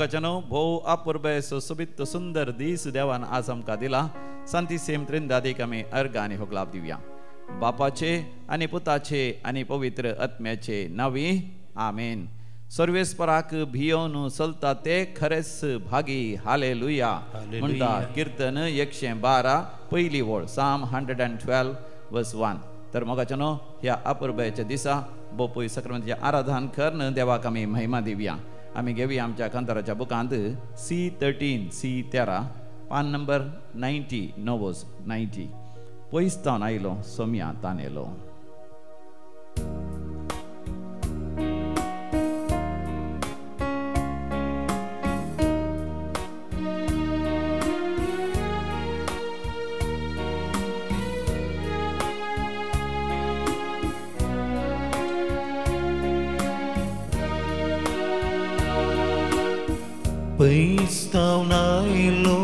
मोगाच्यानो भोव अपुरबायेचो सोबीत सुंदर दीस देवान आज आमकां दिला। सांती सेम त्रिंदादीक आमी अर्घ आनी होगलाप दिवया। बापाचे आनी पुताचे आनी पवित्र आत्म्याचे नांवी आमेन। सर्वेस्पराक भियोन चलता ते खरेच भागी। हालेलुया म्हणटा कीर्तन 112 पयली वळ, साम 112 वर्स 1। तर मोगाच्यानो ह्या अपुरबायेच्या दिसा बोपूय सक्रमंताचें आराधन करून देवाक आमी महिमा दिवया। आमी घेवया आमच्या कांताराच्या बुकांत C13 C13 पान नंबर 90 नवोज 90। पयस तावन आयलो सोम्या तानेलो। पयस तावन आयलो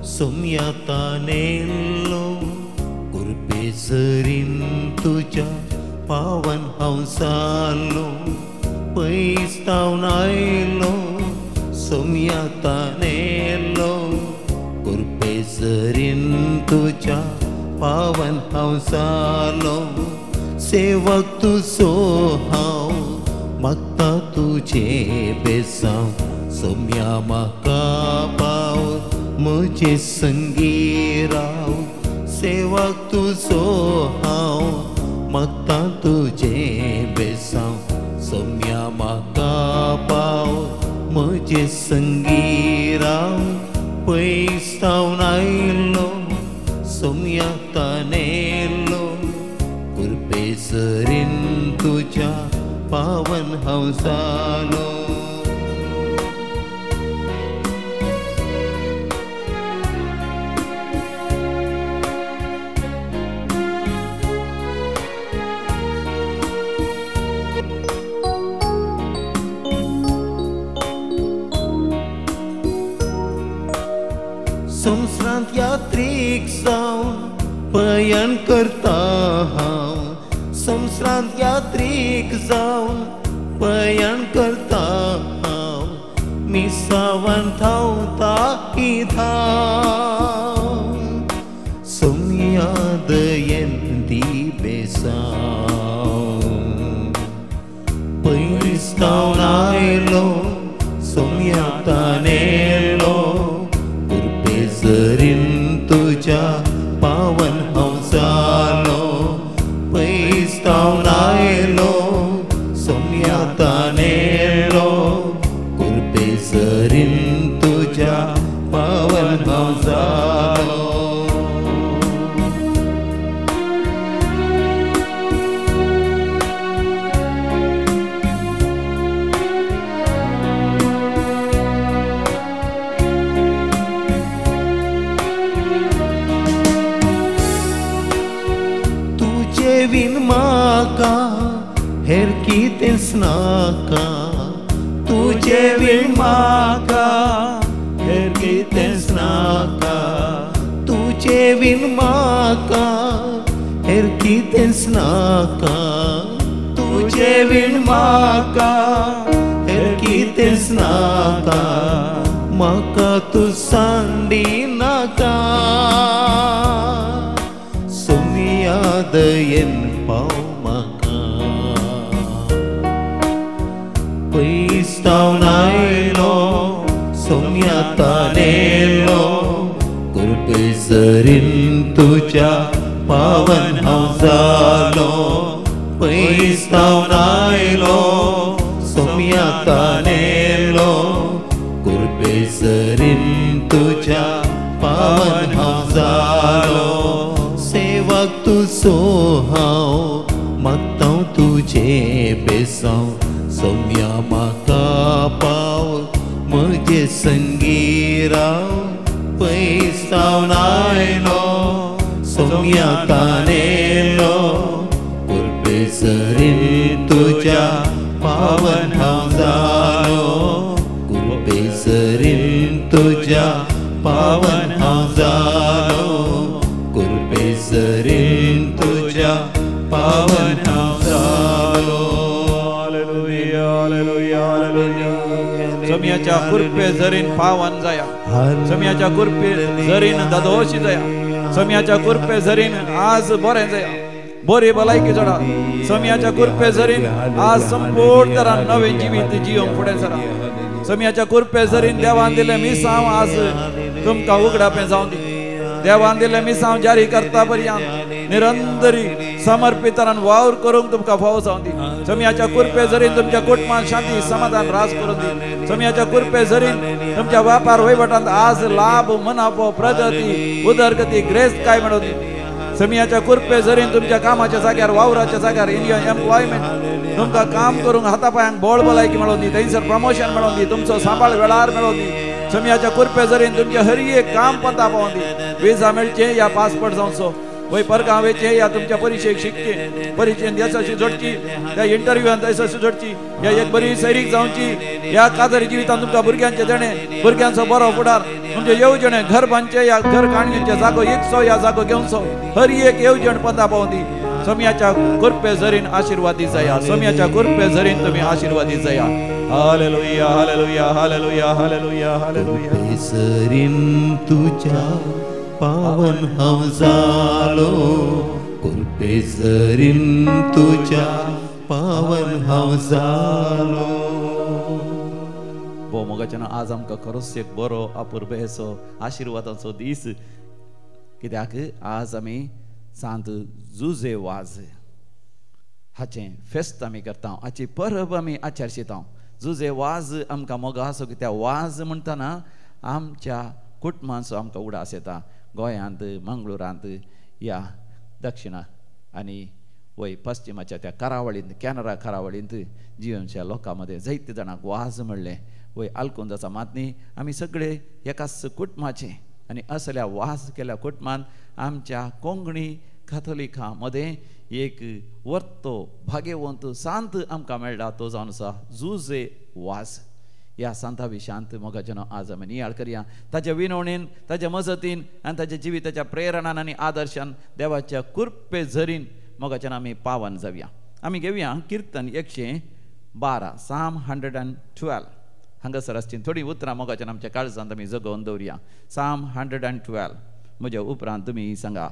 सोम्या तानेलो, कुरपे सरीन तुज्या पावन हांव जालो। पयस तावन आयलो सोम्या तानेलो, कुरपे सरीन तुज्या पावन हांव जालो। सेवक तुजो हांव मागता तुजें बेसांव, सोम्या म्हाका पाव म्हजे संगी राव। सेवक तुजो हांव मागता तुजें बेसांव, सोम्या म्हाका पाव म्हजे संगी राव। पयस तावन आयलो सोम्या तानेलो, कुरपे सरीन तुज्या पावन हांव जालो। संवसारांत यात्रीक जावन पयण करता हांव, संवसारांत यात्रीक जावन पयण करता हांव, मिसावान धांवता ही धांव, सोम्या दयेन दी बेसांव। पयस तावन आयलो सोम्या तानेलो, सरीन तुज्या पावन हांव जालो। पयस तावन आयलो सोम्या तानेलो, कुरपे सरीन तुज्या पावन हांव जालो। तुजेवीन म्हाका हेर कितेंच नाका, तुजेवीन म्हाका हेर कितेंच नाका, तुजेवीन म्हाका हेर कितेंच नाका, तुजेवीन म्हाका हेर कितेंच नाका, म्हाका तूं सांडी नाका, सोम्या दयेन पाव म्हाका। पयस तावन आयलो सोम्या तानेलो, कुरपे सरीन तुज्या पावन हांव जालो। पयस तावन आयलो सोम्या तानेलो, कुरपे सरीन तुज्या पावन हांव जालो। सेवक तुजो हांव मागता तुजें बेसांव, सोम्या म्हाका पाव म्हजे संगी राव। पयस तावन आयलो सोम्या तानेलो, कुरपे सरीन तुज्या पावन हांव जालो। कुरपे सरीन तुज्या पावन हांव जालो, कुरपे सरीन तुज्या पावन हांव जालो। Hallelujah, hallelujah, hallelujah. सोम्याच्या कृपे झरीन पावन जाया, सोम्याच्या कृपे झरीन दादोशी जाया, सोम्याच्या कृपे झरीन आज बरें जाया, बरी भलायकी जोडा। सोम्याच्या कृपे झरीन आज संपूर्ण तरान नवें जिवीत जियोंक फुडें सरा। सोम्याच्या कृपे झरीन देवान दिलें मिसांव आज तुमकां उगडापें जावं दी। देवान दिलें मिसांव जारी करता पर्यंत निरंतरी समर्पितरान वावर करूंक तुमकां फावो जावं दी। सोम्याच्या कृपे झरीन तुमच्या कुटुंबान शांती समाधान राज करून दी। सोम्याच्या कृपे झरीन तुमच्या व्यापार वहिवटांत आज लाभ मुनाफो प्रगती उदरगती ग्रेस्त काय मेळोवं दी। सोम्याच्या कृपे झरीन तुमच्या कामाच्या जाग्यार वावराच्या जाग्यार इन your employment तुमकां काम करूंक हातापायांक बळ भलायकी मेळोवं दी, थंयसर प्रमोशन मेळोवं दी, तुमचो सांबाळ वेळार मेळोवं दी। सोम्याच्या कृपे झरीन तुमच्या हर एक काम पंता पावोवं दी। विजा मेळचें या पासपोर्ट जावचो, वय परगांव वयचें या तुमच्या परिक्षेक शिकचें, परिक्षेन येसस्वी जोडची, त्या इंटरव्यूआन येसस्वी जोडची, या एक बरी सैरीक जावची, या काजरी जिवितान तुमकां भुरग्यांचें देणें, भुरग्यांचो बरो फुडार, तुमचे येवजणे घर बांदचें या घर काणयेचें जागो एकसो या जागो घेवचो, हर एक येवजण पंता पावोवं दी। सोम्याच्या कृपे झरीन आशिर्वादी जाया, सोम्याच्या कृपे झरीन तुमी आशिर्वादी जाया। Hallelujah hallelujah hallelujah hallelujah hallelujah. कृपे Zareen तुझ्या पावन हांव जालो, कृपे झरीन तुझ्या पावन हांव जालो। भोव मोगाच्यान आज आमकां खरोच एक बरो अपुरबेचो आशिर्वादाचो दीस, कित्याक आज आमी सांत जुजे वाज हाचें फेस्त आमी करता, हाची परब आमी आचरशिता। जुजे वाज आमकां मोग आसो, कित्याक वाज म्हणटना आमच्या कुटुंबांचो आमकां उडास येता। गोंयांत मंगळुरांत या दक्षिणा आनी वय पश्चिमाच्या त्या करावळींत कॅनरा करावळींत जिवनच्या लोकां मदें जायते जाणांक वाज म्हणलें वय आलकोंदाचा मात न्ही, आमी सगळे एकाच कुटुंबाचे आनी असल्या वाज केल्या कुटुंबान आमच्या कोंकणी काथोलिकां मदें एक वर्तो भाग्यवंत सांत आमकां मेळटा, तो जावन आसा जुजे वाज। ह्या सांता विशांत मोगाच्यान आज आमी नियाळ करया। ताच्या विनवणेन, ताच्या मजतीन आनी ताच्या जिविताच्या प्रेरणान आनी आदर्शान देवाच्या कृपे झरीन मोगाच्यान आमी पावन जावया। आमी घेवया किर्तन 112 साम 112 हांगासर आसची थोडीं उतरां मोगाच्यान आमच्या काळजांत आमी जगोवन दवरया। साम 112 म्हज्या उपरांत तुमी सांगा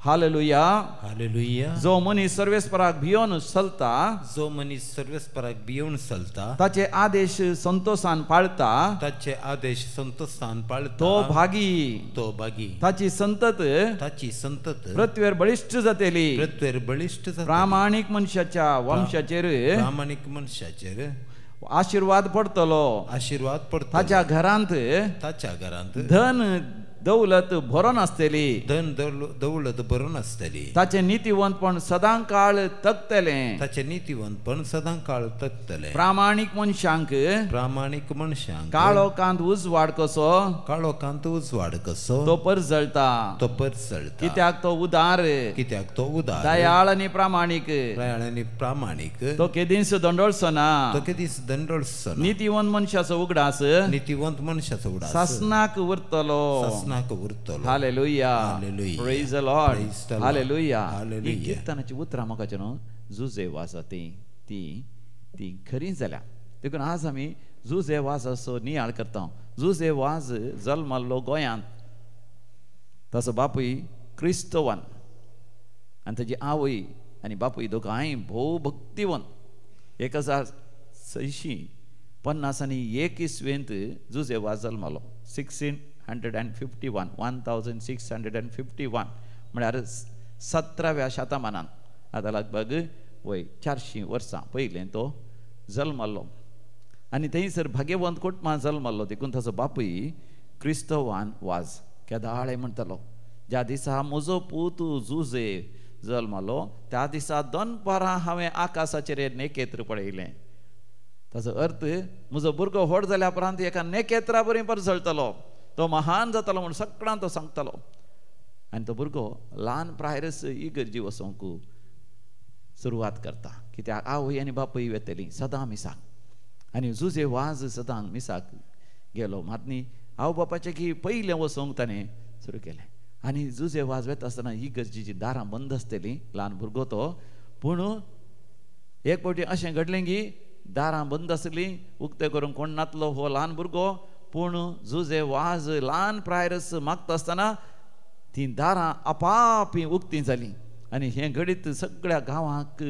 हालेलुया हालेलुया। जो मनीस सर्वेस्पराक भियोन चलता, जो मनीस सर्वेस्पराक भियोन चलता, ताचे आदेश संतोषान पाळता, ताचे आदेश संतोषान पाळता, तो भागी, तो भागी, ताची संतत, ताची संतत पृथ्वीर बळिश्ट जातली, पृथ्वीर बळिश्ट जातली, प्रामाणीक मनशाच्या वंशाचेर, प्रामाणीक मनशाचेर आशीर्वाद पडतलो, आशीर्वाद पडतलो, ताच्या घरांत, ताच्या घरांत धन दौलत भरून आसतली, धन दौलत भरून आसतली, ताचे नीतिवंतपण सदां काळ तगतलें, ताचे नीतिवंतपण सदां काळ तगतलें, प्रामाणीक मनशांक, प्रामाणीक मनशांक काळोखांत उजवाड कसो, काळोखांत उजवाड कसो तो परजळता, तो परजळता, कित्याक तो उदार, कित्याक तो उदार, दयाळ आनी प्रामाणीक, दयाळ आनी प्रामाणीक, तो केदींच दंडोळचो ना, तो केदींच दंडोळचो ना, नीतिवंत मनशाचो उगडास, नीतिवंत मनशाचो उगडास सासनाक उरतलो, सासनाक उरतलो। Hallelujah praise the Lord hallelujah. Hallelujah. किर्तनाची उतरां मोगाचें न्हू जुजे वाज ती ती ती खरी जाल्या, देखून आज आमी जुजे वाजाचो नियाळ करता। जुजे वाज जल्मल्लो गोंयांत, ताचो बापूय क्रिस्तवान आनी ताजी आवय आनी बापूय दोगांय भोव भक्तिवंत। 1651 इसवेंत जुजे वाज जल्मलो, 1651 1651 म्हळ्यार 17व्या शतमानान, आतां लगभग वय 400 वर्सां पयलें तो जल्मल्लो आनी थंयसर भाग्यवंत कुटुंबान जल्मल्लो, देखून ताचो बापूय क्रिस्तवान वाज केदाळे म्हणटालो, ज्या दिसा म्हजो पूत जुजे जल्मलो त्या दिसा दनपारां हांवें आकाशाचेर नेकेत्र पळयलें। ताचो अर्थ म्हजो भुरगो व्हड जाल्या उपरांत एका नेकेत्रा बरी परजळटलो, तो महान जातलो म्हूण सगळ्यांक तो सांगतालो। आनी तो भुरगो ल्हान प्रायरच इगर्जी वचोंक सुरवात करता, कित्याक आवय आनी बापूय वेतली सदां मिसाक, आनी जुजे वाज सदां मिसाक गेलो मात न्ही आवय बापाचें की पयलें वचोंक ताणें सुरू केलें। आनी जुजे वाज वेता आसतना इगर्जीचीं दारां बंद आसतलीं, ल्हान भुरगो तो, पूण एक फावटी अशें घडलें की दारां बंद आसलीं, उक्तें करूंक कोण नातलो हो ल्हान भुरगो. पूण जुजे वाज ल्हान प्रायरस मागता आसतना तीं दारां आपापी उक्तीं जालीं आनी हें घडीत सगळ्या गांवांक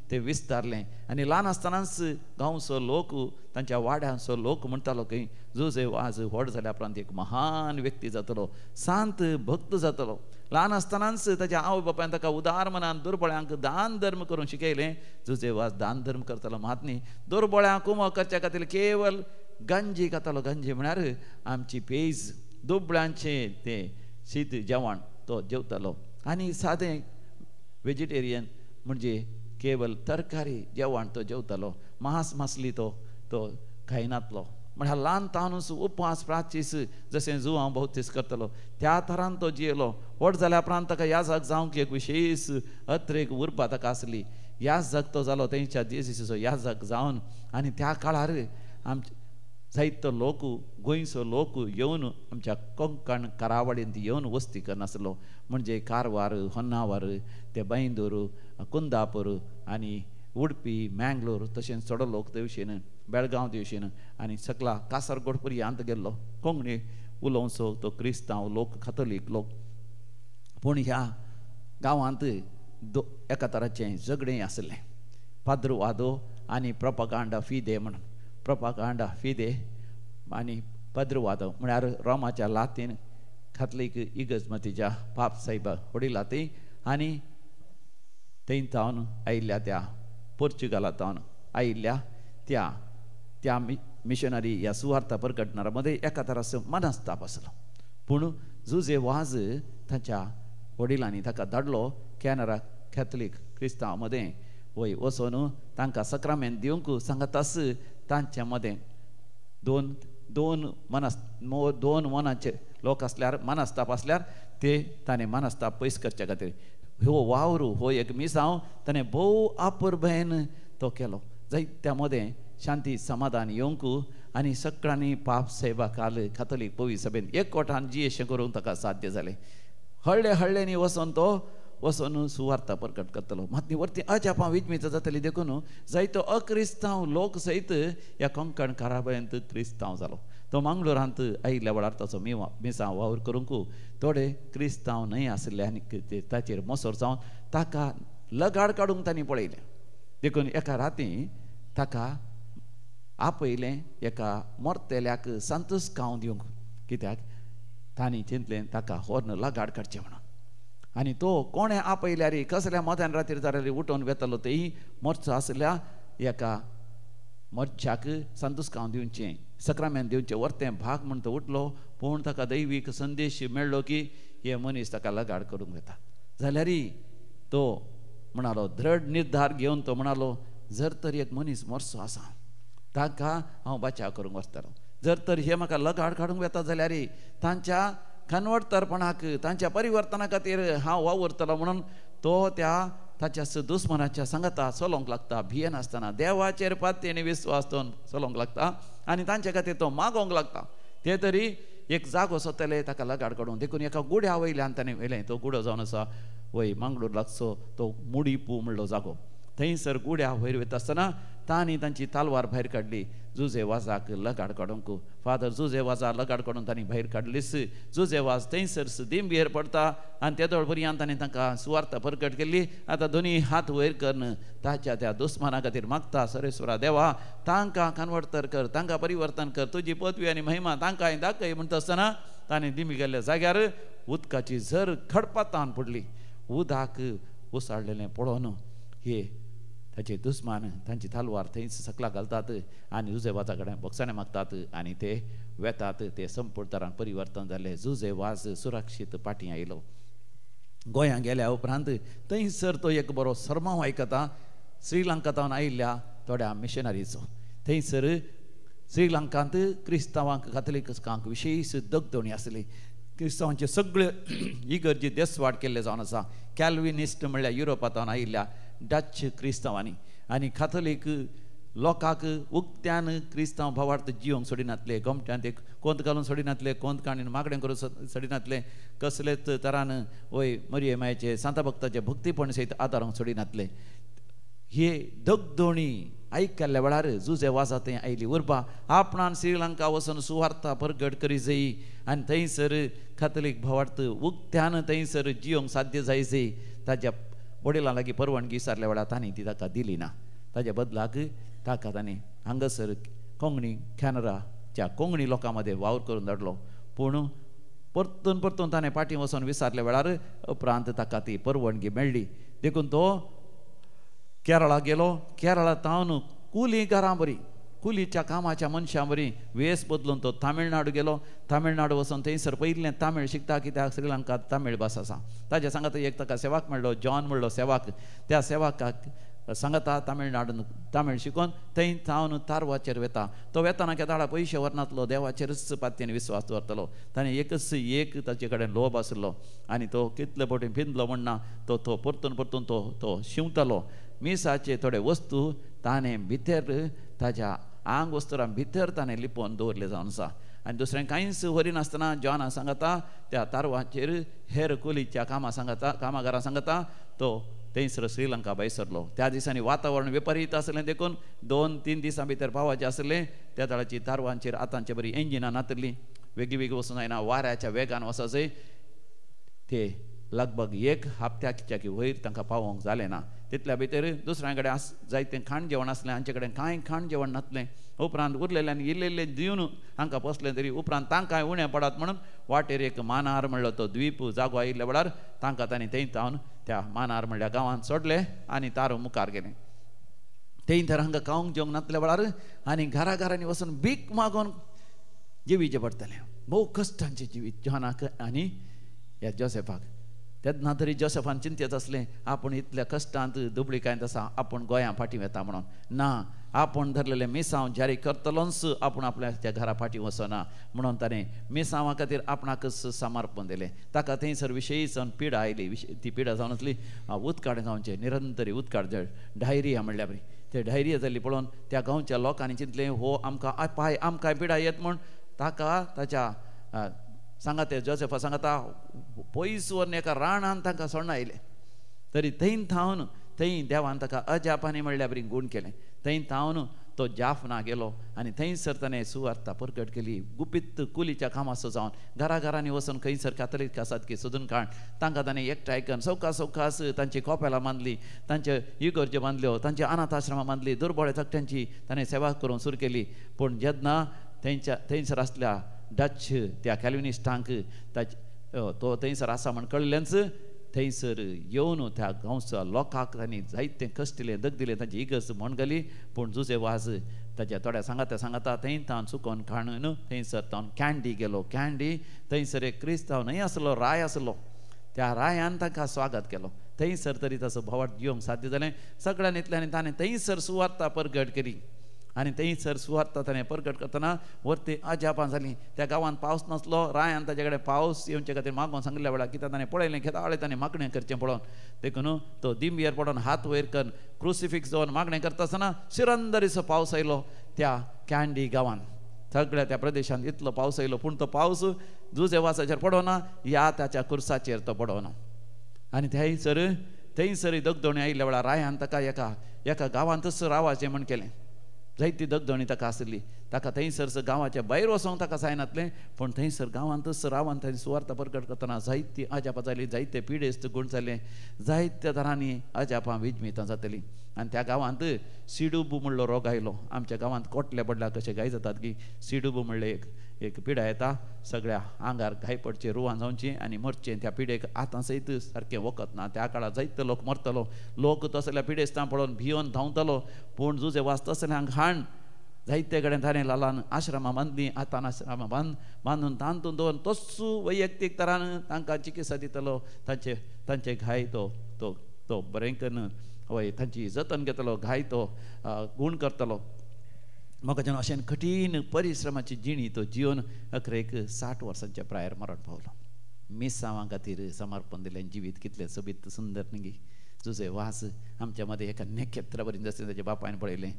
तें विस्तारलें. आनी ल्हान आसतनाच गांवचो लोक, तांच्या वाड्यांचो लोक म्हणटालो की जुजे वाज व्हड जाल्या उपरांत एक महान व्यक्ती जातलो, सांत भक्त जातलो. ल्हान आसतनाच ताच्या आवय बापायन ताका उदार मनान दुर्बळ्यांक दान धर्म करूंक शिकयलें. जुजे वाज दान धर्म करतालो मात न्ही, दुर्बळ्यांक कुमक करच्या खातीर केवल गंजी खातालो. गंजी म्हळ्यार आमची पेज, दुबळ्यांचें तें शीत जेवण तो जेवतालो. आनी सादें वेजिटेरियन म्हणजे केवल तरकारी जेवण तो जेवतालो. मांस मासली तो तो खायनातलो. म्हळ्यार ल्हान तानूच उपवास प्राचीस जशें जुवांव भोवतीस करतलो त्या थरान तो जियेलो. व्हड जाल्या उपरांत ताका याजक जावंक एक विशेश अत्रेक उर्बा ताका आसली. याजक तो जालो तेंच्या जेसीचो याजक जावन. आनी त्या काळार आमचे जायतो लोक, गोंयचो लोक येवन आमच्या कोंकण करावळींत येवन वस्ती करनासलो. म्हणजे कारवार, होन्नावर, ते बैंदूर, कुंदापूर आनी उडपी, मँगलोर, तशेंच चडो लोक ते वशीन, बेळगांव ते वशीन आनी सकला कासरगोड पर्यंत गेल्लो कोंकणी उलोवचो तो क्रिस्तांव लोक, कातोलीक लोक. पूण ह्या गांवांत एका तराचें झगडें आसलें, पाद्रुवादो आनी प्रोपागांडा फिदे म्हणून. प्रोपागांडा फिदे आनी पद्रवादो म्हळ्यार रोमाच्या लातीन कातलीक इगर्जमतीच्या पाप साहेबा व्हडिला ती आनी थंय तावन आयिल्ल्या त्या पोर्चुगाला तावन आयिल्ल्या त्या त्या मिशनरी ह्या सुवार्ता परगटणारा मदें एका तराचो मनस्ताप आसलो. पूण जुजे वाज ताच्या वडिलांनी ताका धाडलो कॅनरा कॅथलीक क्रिस्तांव मदें वय वचून तांकां सक्रामेंत दिवंक सांगतास. तांच्या मदें दोन दोन मनस दोन मनाचे लोक आसल्यार, मनस्ताप आसल्यार ते ताणें मनस्ताप पयस करच्या खातीर हो वावर, हो एक मिसांव ताणें भोव आपुरबेन तो केलो. जायत्या मदें शांती समाधान येवंक आनी सगळ्यांनी पाप सेवा काल कातोलीक पवी सभेन एकवटान जियेशें करूंक ताका साध्य जालें. हळ्ळे हळ्ळ्यांनी वचोन तो वचोन सुवार्ता प्रकट करतलो. मात वरती अजापां विजमीत जातली देखून जायतो अक्रिस्तांव लोक सयत ह्या कोंकण काराबयंत क्रिस्तांव जालो. तो मंगळुरांत आयिल्ल्या वेळार ताचो मिसांव वावर करूंक थोडे क्रिस्तांव न्हय आसले आनी ताचेर मोसोर जावन ताका लगाड काडूंक तांणी पळयलें. देखून एका राती ताका आपयलें एका मोरतेल्याक संतुस्कांव दिवंक, कित्याक तांणी चिंतलें ताका होर्न लगाड काडचें म्हणून. आनी तो कोणें आपयल्यार कसल्या मध्यान रातीर जाल्यार उठोवन वेतालो तेय मोर्चो आसल्या एका मोर्चाक संतुस्कांव दिवचें, सक्रामेंत दिवचें वर्तें भाग म्हूण तो उठलो. पूण ताका दैवीक संदेश मेळ्ळो की हे मनीस ताका लगाड करूंक वेता. जाल्यारय तो म्हणालो दृढ निर्धार घेवन तो म्हणालो, जर तर एक मनीस मोर्चो आसा ताका हांव बचाव करूंक वचतलो, जर तर हे म्हाका लगाड काडूंक वेता जाल्यार तांच्या कन्वर्टरपणाक, तांच्या परिवर्तना खातीर हांव वावुरतलो म्हणून तो त्या ताच्या दुस्मनाच्या सांगाता चलोवंक लागता. भियेनासतना देवाचेर पातयेन विस्वास दवरून चलोवंक लागता आनी तांच्या खातीर तो मागोवंक लागता. ते तरी एक जागो सोदतले ताका लगाड काडूंक. देखून एका गुड्या वयल्यान ताणें व्हेलें. तो गुडो जावन आसा वय मंगळूर लागचो तो मुडीपू म्हणलो जागो, थंयसर गुड्या वयर वयता आसतना तांणी तांची तालवार भायर काडली जुजे वाजाक लगाड काडूंक. फादर जुजे वाजा लगाड काडून तांणी भायर काडलीच. जुजे वाज थंयसर दिंबेर पडटा आनी तेदोळ पर्यंत ताणें तांकां सुवार्ता प्रकट केल्ली. आतां दोनी हात वयर करून ताच्या त्या दुस्माना खातीर मागता, सरेश्वरा देवा तांकां कन्वर्टर कर, तांकां परिवर्तन कर, तुजी पदवी आनी महिमा तांकां दाखय म्हणटा आसतना ताणें दिंबी गेल्ल्या जाग्यार उदकाची झर खडपातान पडली. उदक उसळलेलें पळोवन हे ताचे दुस्मान तांची तालवार थंयच सकला घालतात आनी जुजे वाजा कडेन बोगसाणें मागतात आनी ते वेतात. ते संपूर्ण परिवर्तन जालें. जुजे वाज सुरक्षीत पाटी आयलो. गोंया गेल्या उपरांत थंयसर तो एक बरो सरमांव आयकता श्रीलंका आयिल्ल्या थोड्या मिशनरीचो. थंयसर श्रीलंकांत क्रिस्तांवांक कातलिकांक विशेश दगदणी आसली. क्रिस्तांवांचे सगळे इगर्जी देसवाड केल्ले जावन आसा. कॅल्विनिस्ट म्हणल्यार युरोपांत आयिल्ल्या डच क्रिस्तांवांनी आनी काथोलीक लोकांक उक्त्यान क्रिस्तांव भावार्थ जिवंक सोडिनातले, गोमट्यान ते कोंत घालून सोडिनातले, कोंत काणीन मागणें करून सोडिनातले, कसलेच तरान वय मरिये मायेचे सांता भक्ताचे भक्तीपण सयत आदारूंक सोडिनातले. हे दगदोणी आयकल्ल्या वेळार जुजे वाजा थंय आयली उर्बा आपणान श्रीलंका वचून सुवार्ता परगट करी जाय आनी थंयसर कातलीक भावार्थ उक्त्यान थंयसर जियोंक साध्य जाय जाय. ताज्या वडिलां लागीं परवानगी विचारल्या वेळार तांणी ती ताका दिली ना. ताज्या बदलाक ताका तांणी हांगासर कोंकणी कॅनराच्या कोंकणी लोकां मदें वावर करून धाडलो. पूण परतून परतून ताणें फाटीं वचून विचारल्या वेळार उपरांत ताका ती परवानगी मेळ्ळी. देखून तो केरळा गेलो. केरळा तावन कुली घरां बरी कुलीच्या कामाच्या मनशां बरी वेस बदलून तो तामिळनाडू गेलो. तामिळनाडू वचून थंयसर पयलें तामीळ शिकता कित्याक श्रीलंकात तामीळ भास आसा. ताज्या सांगाता एक ताका सेवाक मेळ्ळो, जॉन म्हणलो सेवाक. त्या सेवाकाक सांगाता तामिळनाडून तामीळ शिकोवन थंय तावन तारवाचेर वेता. तो वेताना केदाळा पयशे व्हरनातलो, देवाचेरच पातयेन विस्वास दवरतलो. ताणें एकच एक ताचे कडेन लोभ आसलो आनी तो कितले फावटी पिंदलो म्हणना तो तो परतून परतून तो तो शिंवतालो. मिसाचे थोडे वस्तू ताणें भितर ताज्या आंग वस्तुरां भितर ताणें लिपोवन दवरले जावन आसा. आनी दुसरें कांयच व्हरिनासतना जॉना सांगाता त्या तारवाचेर हेर कुलीच्या कामां सांगाता कामागारां सांगाता तो थंयसर श्रीलंका भायर सरलो. त्या दिसांनी वातावरण विपरीत आसलें देखून 2-3 दिसां भितर पावाचें आसलें. त्या तळाची तारवांचेर आतांचे बरी इंजिनां नातली, वेगळी वेगळी वचूंक जायना, वाऱ्याच्या वेगान वचपाचें. ते लगभग 1 हप्त्याच्या वयर तांकां पावोवंक जालें ना. तितल्या भितर दुसऱ्यां कडेन जायतें खाण जेवण आसलें, हांचे कडेन कांय खाण जेवण नासलें. उपरांत उरलेल्यान इल्लें दिवन हांकां पोसलें तरी उपरांत तांकां उणें पडात म्हणून वाटेर एक मानार म्हणलो तो द्वीप जागो आयिल्ल्या वेळार तांकां तांणी थंय तावन त्या मानार म्हणल्या गांवांत सोडले आनी तारू मुखार गेले. थंय तर हांकां खावंक जेवंक नासल्या वेळार आनी घरा घरांनी वचून भीक मागून जिवीचें पडटलें. भोव कश्टांचें जिवीत जॉनाक आनी ह्या जोसेफाक. तेन्ना तरी जोसेफान चिंतेत आसलें आपूण इतल्या कश्टांत दुबळिकायेंत आसा, आपूण गोंया फाटीं वेता म्हणून. ना, आपूण धरलेलें मिसांव जारी करतलोच, आपूण आपल्या त्या घरा फाटीं वचना म्हणून ताणें मिसांवा खातीर आपणाकच समर्पण दिलें. ताका थंयसर विशयी जावन पिडा आयली. ती पिडा जावन आसली उदकाड जावचें, निरंतरी उदकाड डायरिया म्हणल्यार बरी. ते डायरिया जाल्ली पळोवन त्या गांवच्या लोकांनी चिंतलें हो आमकां पाय आमकां पिडा येत म्हूण ताका ताच्या सांगाते जोसेफा सांगाता पयस व्हरून एका राणान तांकां सोडून आयलें. तरी थंय थावन थंय देवान ताका अजापानी म्हणल्यार बरी गूण केलें. थंय थावन तो जाफना गेलो आनी थंयसर ताणें सुवार्ता परगट केली. गुपीत कुलीच्या कामाचो जावन घरा घरांनी वचून खंयसर कातलीक आसात की सोदून काड तांकां ताणें एकठांय करून सवका सवकास तांची कोपेलां बांदली, तांचे इगर्ज्यो बांदल्यो, तांची अनाथ आश्रमां बांदली, दुर्बळ धाकट्यांची ताणें सेवा करून सुरू केली. पूण जेन्ना थंयच्या थंयसर आसल्या डच त्या कॅल्विनिस्टांक तो थंयसर आसा म्हण कळ्ळेंच थंयसर येवन त्या गांवच्या लोकांक तांणी जायतें कश्ट दिलें, दग दिलें, तांची इगर्ज म्हण घाली. पूण जुजे वाज ताच्या थोड्या सांगाता सांगाता थंय तावन चुकोन काडून थंयसर तावन कँडी गेलो. कँडी थंयसर एक क्रिस्तांव न्हय आसलो, राय आसलो. त्या रायान तांकां स्वागत केलो. थंयसर तरी ताचो भावार्थ घेवंक साध्य जालें. सगळ्यान इतल्यान ताणें थंयसर सुवार्ता परगट केली आनी थंयसर सुवार्ता ताणें परगट करतना वरती अजापां जालीं. त्या गांवांत पावस नासलो. रायान ताजे कडेन पावस येवचे खातीर मागून सांगिल्ल्या वेळार कित्याक ताणें पळयलें खेताळे ताणें मागणें करचें पळोवन. देखून तो दिंबयेर पडोन हात वयर करून क्रुसिफिक्स जावन मागणें करता आसतना शिरंदरीचो पावस आयलो त्या कँडी गांवांत. सगळ्या त्या प्रदेशांत इतलो पावस आयलो, पूण तो पावस जुजेवासाचेर पडोना ह्या ताच्या कुर्साचेर तो पडोना. आनी थंयसर थंयसर दगदोणी आयिल्ल्या वेळार रायान ताका एका एका गांवांतच रावाचें म्हण केलें. जायती दगदोणी ताका आसली. ताका थंयसर गांवाच्या भायर वचोंक ताका जायनातलें, पूण थंयसर गांवांतच रावन तांणी सुवार्ता परगट करतना जायती अजापां जाली, जायते पिडेस्त गूण जाले, जायत्या तरांनी अजापां विजमितां जातलीं. आनी त्या गांवांत सिडुबू म्हणलो रोग आयलो. आमच्या गांवांत कोटले पडल्या कशे घाय जातात की सिडुबू म्हणले एक एक पिडा येता, सगळ्या आंगार घाय पडचे, रुवां जावची आनी मरचें. त्या पिडेक आतां सयत सारकें वखद ना. त्या काळार जायतो लोक मरतलो. लोक तसल्या पिडेस्तां पळोवन भियोन धांवतलो, पूण जुजे वास तसल्यांक हाण जायते कडेन ताणें लालान आश्रमां बांदलीं. आतां आश्रमां बांदून तांतून दवरून तस्सू वैयक्तीक तरान तांकां चिकित्सा दितलो. तांचे तांचे घाय तो तो तो बरें करून वय तांची जतन घेतलो, घाय तो गूण करतलो. म्हाका जेन्ना अशें कठीण परिश्रमाची जिणी तो जिवन अकरेक 60 वर्सांच्या प्रायर मरण पावलो. मिसांवां खातीर समर्पण दिलें जिवीत कितलें सोबीत सुंदर न्ही. जुजे वास आमच्या मदें एका नखेत्रा बरी जशें ताच्या बापायन पळयलें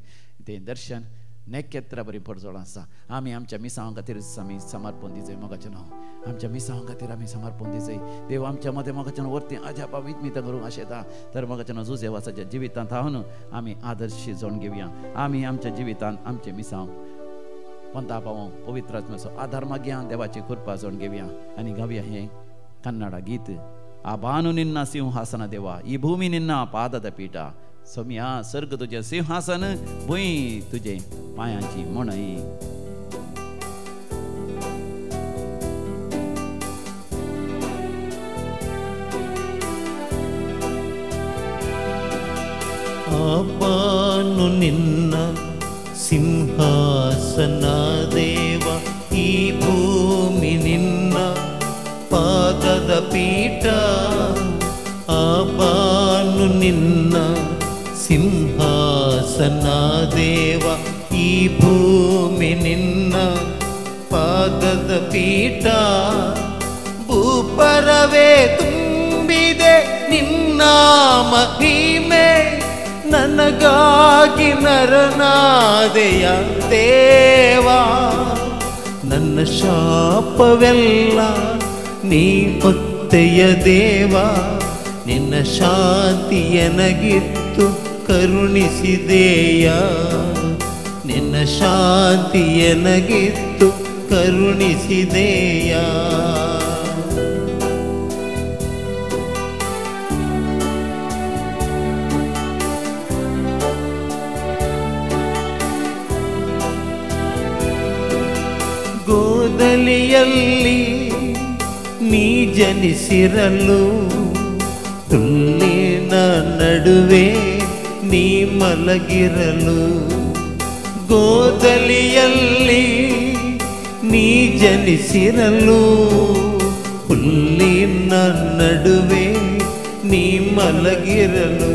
तें दर्शन. नखेत्रा बरी परजळ आसा. आमी आमच्या मिसांवां खातीर आमी समर्पण दिजय मोगाचें नांव, आमच्या मिसांवां खातीर आमी समर्पण दिजय. देव आमच्या मदें मोगाचें नांव वरती अजापा वितमितां करूंक आशेता. तर मोगाचें नांव जुजेवासाच्या जिवितांत हांव आमी आदर्श जावन घेवया. आमी आमच्या जिवितांत आमचे मिसांव पंता पावों पवित्र आत्म्याचो आधार मागया, देवाची कृपा जावन घेवया आनी गावया हें कन्नडा गीत. आबानु निन्ना सिंहासना देवा, ही भूमी निन्ना पादद पीठ, सोम्या सर्ग तुजें सिंहासन, भूंय तुजें पांयांची मणई. ಆಬಾನು ನಿನ್ನ ಸಿಂಹಾಸನ ದೇವ, ಈ ಭೂಮಿ ನಿನ್ನ ಪಾದದ ಪೀಠ. ಆಬಾನು ನಿನ್ನ ಸಿಂಹಾಸನ ದೇವ, ಈ ಭೂಮಿ ನಿನ್ನ ಪಾದದ ಪೀಠ. ಭೂಪರವೇ ತುಂಬಿದೆ ನಿನ್ನ ಮಹಿಮೆ, ನನಗಾಗಿ ನರನಾದೆಯ ದೇವಾ. ನನ್ನ ಶಾಪವೆಲ್ಲ ನೀ ಹೊತ್ತೆಯ ದೇವಾ, ನಿನ್ನ ಶಾಂತಿ ಎನಗಿತ್ತು ಕರುಣಿಸಿದೆಯ, ನಿನ್ನ ಶಾಂತಿ ಎನಗಿತ್ತು ಕರುಣಿಸಿದೆಯ. ಗೋದಲಿಯಲ್ಲಿ ನೀ ಜನಿಸಿರಲು, ಹುಲ್ಲಿನ ನಡುವೆ ನೀ ಮಲಗಿರಲು. ಗೋದಲಿಯಲ್ಲಿ ನೀ ಜನಿಸಿರಲು, ಹುಲ್ಲಿನ ನಡುವೆ ನೀ ಮಲಗಿರಲು.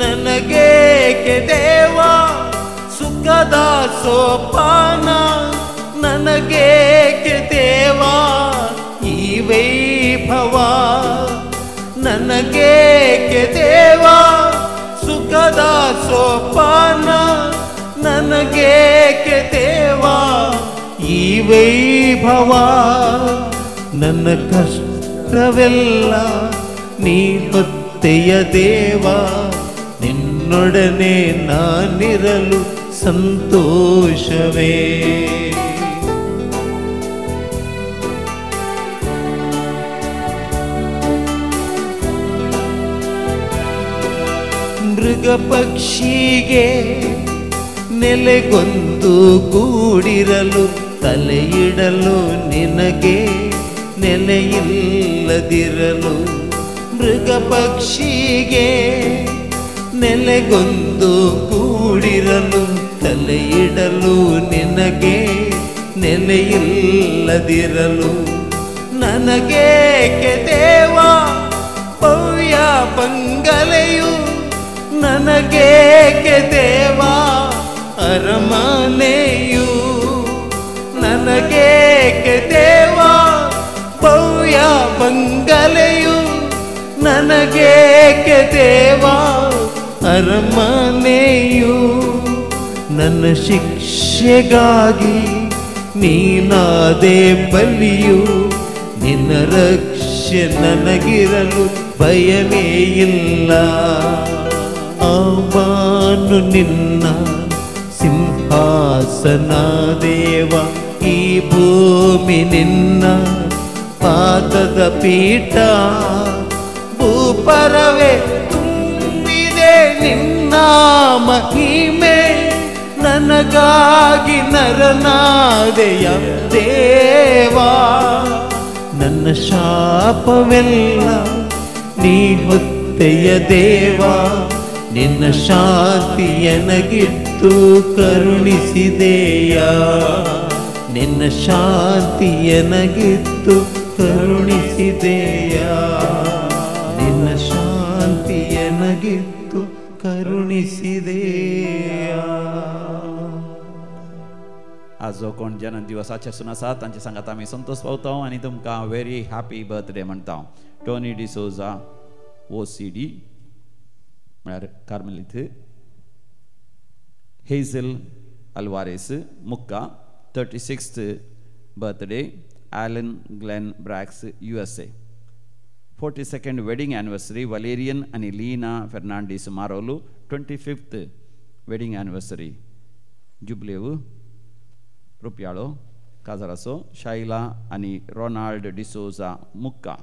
ನನಗೇಕೆ ದೇವಾ ಸುಖದ ಸೋಪಾನ, ನನಗೇಕೆ ದೇವಾ ಈ ವೈಭವ, ನನಗೇಕೆ ದೇವಾ ಸುಖದ ಸೋಪಾನ, ನನಗೇಕೆ ದೇವಾ ಈ ವೈಭವ. ನನ್ನ ಕಷ್ಟವೆಲ್ಲ ನೀ ಹೊತ್ತೆಯ ದೇವಾ, ನಿನ್ನೊಡನೆ ನಾನಿರಲು ಸಂತೋಷವೇ. ಮೃಗ ಪಕ್ಷಿಗೆ ನೆಲೆಗೊಂದು ಗೂಡಿರಲು, ತಲೆಯಿಡಲು ನಿನಗೆ ನೆಲೆಯಿಲ್ಲದಿರಲು. ಮೃಗ ಪಕ್ಷಿಗೆ ನೆಲೆಗೊಂದು ಗೂಡಿರಲು, ತಲೆಯಿಡಲು ನಿನಗೆ ನೆಲೆಯಿಲ್ಲದಿರಲು. ನನಗೇಕೆ ದೇವಾ ಭವ್ಯ ಬಂಗಲೆಯು, ನನಗೇಕೆ ದೇವಾ ಅರಮನೆಯು, ನನಗೇಕೆ ದೇವಾ ಭವ್ಯ ಬಂಗಲೆಯು, ನನಗೇಕೆ ದೇವಾ ಅರಮನೆಯು. ನನ್ನ ಶಿಕ್ಷೆಗಾಗಿ ನೀನಾದೆ ಬಲಿಯು, ನಿನ್ನ ರಕ್ಷೆ ನನಗಿರಲು ಭಯವೇ ಇಲ್ಲ. ಆಬಾನು ನಿನ್ನ ಸಿಂಹಾಸನ ದೇವ, ಈ ಭೂಮಿ ನಿನ್ನ ಪಾದದ ಪೀಠ. ಭೂಪರವೇ ತುಂಬಿದೆ ನಿನ್ನ ಮಹಿಮೆ, ನನಗಾಗಿ ನರನಾದೆಯ ದೇವಾ. ನನ್ನ ಶಾಪವೆಲ್ಲ ನೀ ಹೊತ್ತೆಯ ದೇವಾ, ನಿನ್ನ ಶಾಂತಿ ಎನಗಿತ್ತು ಕರುಣಿಸಿದೆಯ, ನಿನ್ನ ಶಾಂತಿ ಎನಗಿತ್ತು ಕರುಣಿಸಿದೆಯ, ನಿನ್ನ ಶಾಂತಿ ಎನಗಿತ್ತು ಕರುಣಿಸಿದೆಯ. आज जो कोण जन्म दिवसाचे आसून आसा तांचे सांगात आमी संतोष पावता आनी तुमकां व्हेरी हॅपी बर्थडे म्हणटा. टोनी डिसोजा OCD म्हळ्यार कार्मेलीत, Hazel Alvares Mukka. 36th birthday Alan Glenn Bracks USA. 42nd wedding anniversary Valerian आनी Leena Fernandes मारोलू. 25th wedding anniversary जुबलेव रुपयाळो काजाराचो Shylla आनी रोनाल्ड डिसोजा मुक्का.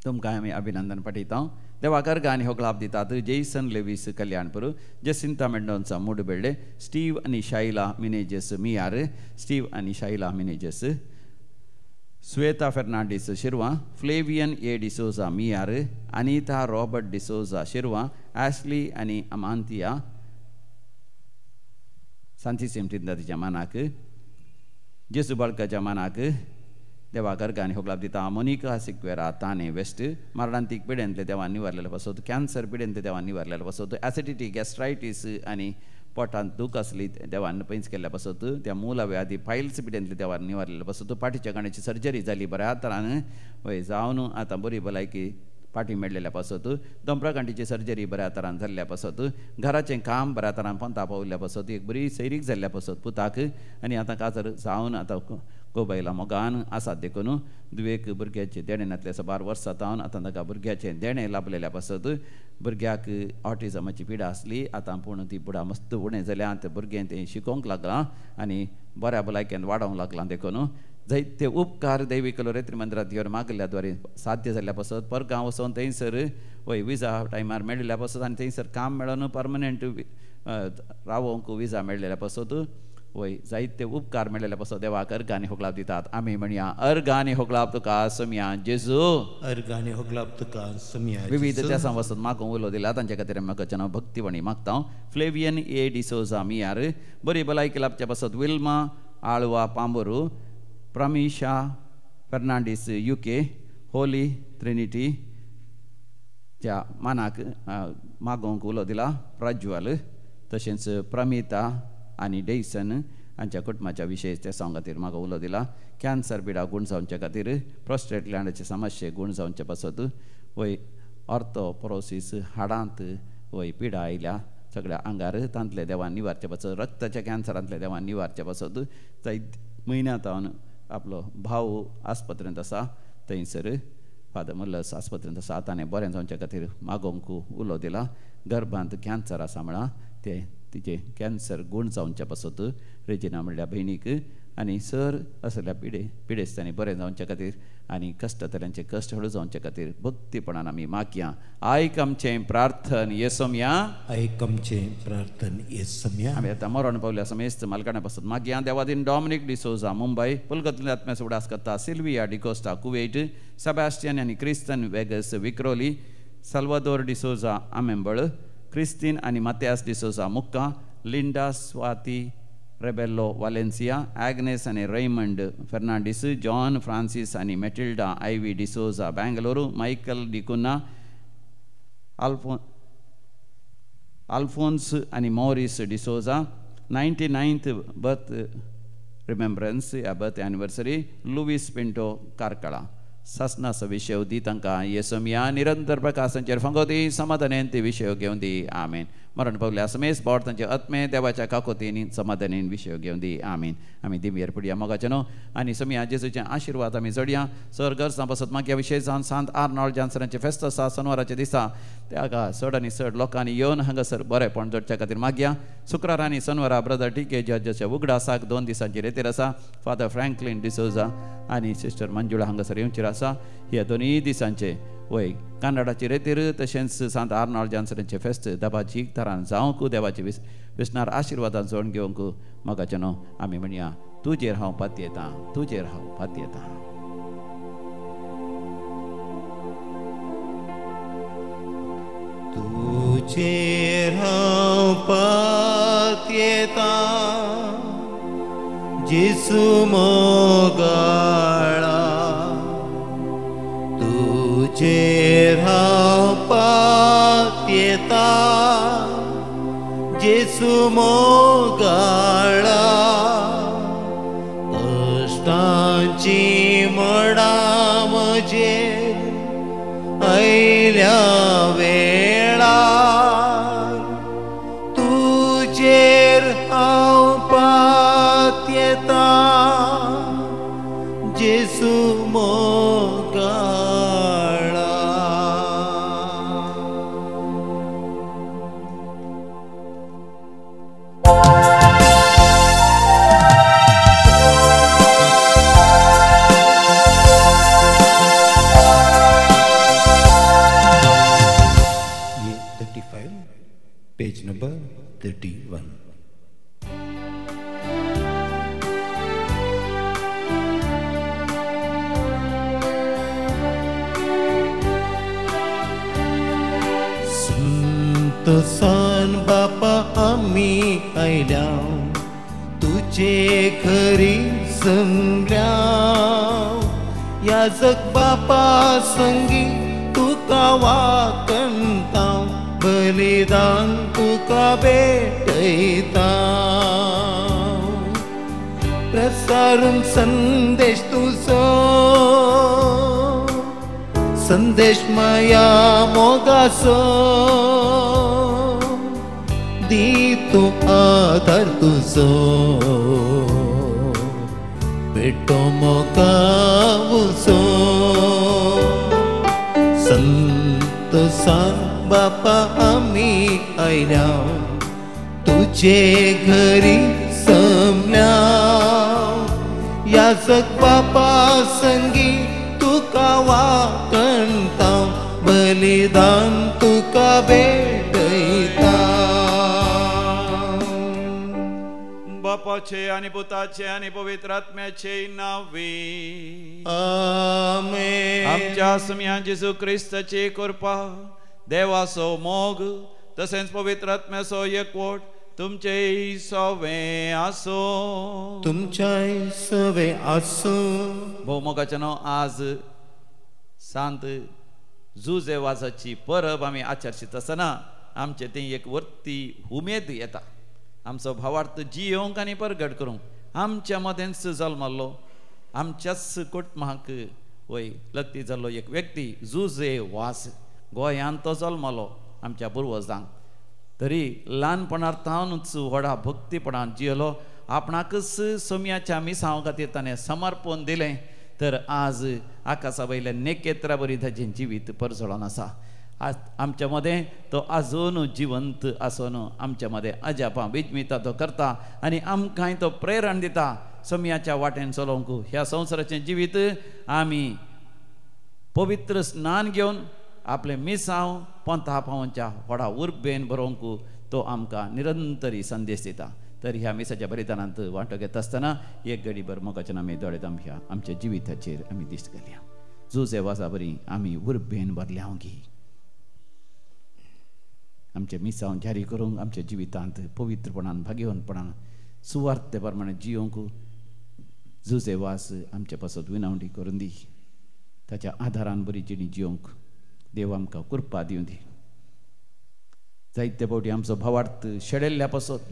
तुमकां आमी अभिनंदन पाठयता. देवाक अर्गां आनी होगलाप दितात Jason Lewis Kalyanpur, Jacinta Mendonca Mudbelle, Steve आनी शायला मिनेजस मियार, स्टीव आनी Shaila Menezes, Sweta Fernandes Shirva, Flavian A D'Souza Miyar, Anita Robert D'Souza Shirva, Ashley आनी अमांतिया सांतीसिम त्रिंदादीच्या मानाक, जेसू बाळकाच्या मानाक देवाक अर्गां आनी होगलाप दिता मोनिका सिक्वेरा ताणे वेस्ट. मरणांतीक पिडेंतले देवान निवारलेले पासत, कॅन्सर पिडेंतले देवान निवारलेले पासत, ॲसिडिटी गॅस्ट्रायटीस आनी पोटांत दूख आसली देवान पैंच केल्ल्या पासत, त्या मुलाव्याधी पायल्स पिडेंतले देवान निवारलेले पासत, पाठीच्या गाण्याची सर्जरी जाली बऱ्या तरान वय जावन आतां बरी भलायकी पाठी मेळ्ळेल्या पासत, दोंपराकांडीची सर्जरी बऱ्या तरान जाल्ल्या पासत, घराचें काम बऱ्या तरान पंता पावल्ल्या पासत, एक बरी सैरीक जाल्ल्या पासत पुताक आनी आतां काजार जावन आतां गोबायला मोगान आसात देखून दुवेक भुरग्याचें देणें नातलें साबार वर्सां जावन आतां ताका भुरग्याचें देणें लाभलेल्या पासत. भुरग्याक ऑटिजमाची पिडा आसली आतां पूण ती पिडा मस्त उणें जाल्या, तें भुरगें तें शिकोवंक लागलां आनी बऱ्या भलायकेन वाडोवंक लागलां देखून जायते उपकार दैवीक लोरेत्री मंदिरांत येवन मागल्या द्वारे साध्य जाल्ल्या पासत. परगांव वचोन थंयसर वय विजा टायमार मेळिल्ल्या पासत आनी थंयसर काम मेळोन परमनंट रावोंक विजा मेळिल्ल्या पासत वय जायते उपकार मेळिल्ल्या पासत देवाक अर्गां आनी होगलाप दितात. आमी म्हणया अर्गां आनी होगलाप तुका सोमया जेजू, अर्गां आनी होगलाप तुका सोमया. विविध देसां वचून मागूंक उलो दिला तांचे खातीर म्हाका नांव भक्तीवाणी मागता. फ्लेवियन ए डिसोजा मियार, बरी भलायकी लाभच्या पासत Wilma Alva Pamboru, Pramisha Fernandes UK, Holy Trinity च्या मानाक मागोवंक उलो दिला प्रज्वल, तशेंच प्रमिता आनी डेसन हांच्या कुटुंबाच्या विशेश तेसांव खातीर म्हाका उलो दिला. कॅन्सर पिडा गूण जावचे खातीर, प्रोस्टेट ग्लँडाचे समस्ये गूण जावचे पासत वय ऑर्थोपोरोसीस हाडांत वय पिडा आयल्या सगळ्या आंगार तांतले देवान निवारचे पासत, रक्ताच्या कॅन्सरांतले देवान निवारचे पासत. जायत म्हयन्या जावन आपलो भाव आस्पत्रेंत आसा थंयसर फादर मुल्लस आस्पत्रेंत आसा ताणें बरें जावचे खातीर मागोवंक उलो दिला. गर्भांत कॅन्सर आसा म्हळां तें तिचें कॅन्सर गूण जावचे पासत रेजिना म्हणल्या भयणीक आनी सर असल्या पिडेस्तांनी बरें जावचे खातीर आनी कश्टतल्यांचे कश्ट हळू जावचे खातीर भक्तीपणान आमी मागया. आयक आमचें प्रार्थन येसोमया, आयक आमचें प्रार्थन येसोमया. आमी आतां मरण पावल्या समेस्त मालकाणा पासत मागया. देवादीन डॉमिनीक डिसोजा मुंबय, पुलगतल्या आत्म्याचो उडास करता सिल्विया डिकोस्टा कुवेट, सेबास्टियन आनी क्रिस्तन वेगस विक्रोली, साल्वादोर डिसोजा आमेंबळ, क्रिस्तीन आनी Mathias D'Souza Mukka, Linda Swati Rebello Valencia, Agnes आनी रेमंड फेर्नांडीस, जॉन फ्रांसीस आनी Matilda Ivy D'Souza Bengaluru, Michael D'Cunha, Alphonse आनी Maurice D'Souza. 99th birth remembrance या बर्थ एनिवर्सरी लुवीस पिंटो कार्कळा. सासनाचो विशय दी तांकां येसोमया, निरंतर प्रकाशांचेर फांगो दी, समाधानेन ती विशय घेवन दी. आमेन. मरण पावल्या समेस बोट तांचे आत्मे देवाच्या काकोतीन समाधानेन विशय घेवन दी. आमेन. आमी दिमयेर पडया मोगाचे न्हू आनी सोमया जेजूचे आशिर्वाद आमी जोडया. सर गरजां पासत मागया विशय जावन सांत आर्नॉल्ड जानसरांचे फेस्त आसा सनवाराचे दिसा त्या चड आनी चड लोकांनी येवन हांगासर बरेपण जोडच्या खातीर मागया. शुक्रार आनी सनवारा ब्रदर टी के जॉर्जाच्या उगडासाक 2 दिसांची रेतीर आसा. फादर फ्रँकलीन डिसोजा आनी सिस्टर मंजुळा हांगासर येवचेर आसा. ह्या दोनूय दिसांचे वय कानडाची रेतीर तशेंच सांत आर्नॉल्ड जानसरांचे फेस्त दबाची तरान जावंक देवाचे विसनार आशिर्वादान जोडून घेवंक मोगाचें न्हू आमी म्हणया तुजेर हांव पातयेतां, तुजेर हांव पातयेतां. तुजेर हांव पातयेतां जेजू मोगाळा, तुजेर हांव पातयेतां जेजू मोगाळा, कश्टांची मडा म्हजेर आयल्या वेळार, तुजेर हांव मोगाळा. Page number 31. संत सान बापा आमी आयल्या तुजे घरी जमल्या, याजक बापा संगी तुका वाकणता, बलिदान तुका भेटयता. प्रसारून संदेश तुजो, संदेश माया मोगाचो, दी तूं आधार तुजो, पेटो मोगावचो. संत सान बापा आमी आयल्या तुजे घरी जमल्या, याजक बापा संगी तुका वाकणता, बलिदान तुका भेटयता. बापाचे आनी पुताचे आनी पवित्र आत्म्याचे नांवे आमेन. आमच्या सुम्या जेजू क्रिस्ताची कृपा, देवाचो मोग तसेंच पवित्र आत्म्याचो एकवट तुमचे सवे आसूं. तुमच्याय सवे आसूं. भोवमोगाचें न्हू आज सांत जुजे वाजाची परब आमी आचरशीत आसतना आमचे ती एक वर्ती उमेद येता. आमचो भावार्थ जियोंक आनी परगट करूंक आमच्या मदेंच जल्मल्लो आमच्याच कुटुंबाक वय लग्ती जाल्लो एक व्यक्ती जुजे वास गोंयांत तो जल्मलो आमच्या पुर्वजांक. तरी ल्हानपणार तावनूच व्हडा भक्तीपणान जियेलो, आपणाकच सोम्याच्या मिसांव खातीर ताणें समर्पण दिलें. तर आज आकाशा वयल्या नेकेत्रा बरी ताचें जिवीत परजळोन आसा. आज आमच्या मदें तो आजून जिवंत आसून आमच्या मदें अजापां विजमिता तो करता आनी आमकांय तो प्रेरण दिता सोम्याच्या वाटेन चलोवंक. ह्या संवसाराचें जिवीत आमी पवित्र स्नान घेवन आपले मिसांव पंथा पावोवच्या व्हडा उर्बेन बरोवंक तो आमकां निरंतरी संदेश दिता. तर ह्या मिसाच्या बलिदानांत वांटो घेता आसतना एक घडीभर मोगाच्यान आमी दोळे ह्या आमच्या जिविताचेर आमी दिश्ट घालया. जुजे वाजा बरी आमी उर्बेन भरल्या गी आमचे मिसांव जारी करूंक आमच्या जिवितांत पवित्रपणान भाग्यवंतपणान सुवार्थे प्रमाणे जियोंक जुजे वास आमचे पासत विनावणी करून दी. ताच्या आदारान बरी जिणी जियोंक देव आमकां कृपा दिवं दी. जायते फावटी आमचो भावार्थ शेळेल्ल्या पासत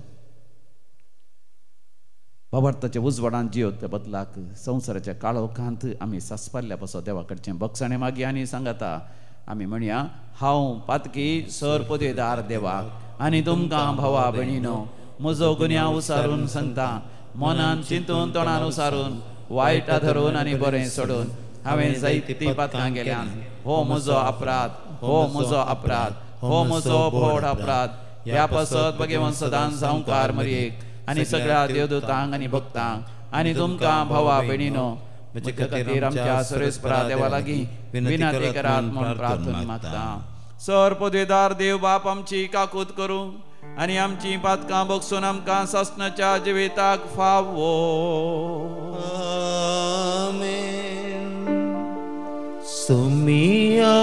भावार्थाच्या उजवाडान जियो त्या बदलाक संवसाराच्या काळोखांत आमी सासपाल्ल्या पासत देवा कडचें बक्षाणें मागीर आनी सांगता आमी म्हणया, हांव पातकी सर पदवेदार देवाक आनी तुमकां भावा भयणीनो म्हजो गुन्यांव उसारून सांगता, मनान चिंतून तोंडान उसारून वायटा धरून आनी बरें सोडून हांवें जायतीं पातकां गेल्यान. हो म्हजो अपराध, हो म्हजो अपराध, हो म्हजो व्हड अपराध. ह्या पासत भगवान सदांच सावकार मरयेक आनी सगळ्या देवदूतांक आनी भक्तांक आनी तुमकां भावा भयणीनो म्हजे खातीर आमच्या सर्वेस्परा देवा लागीं विनंती करात म्हूण प्रार्थना मागता. सर पदवेदार देव बाप आमची काकूत करूं आनी आमची पातकां बगसून आमकां सासणाच्या जिविताक फावो. आमेन. सुमिया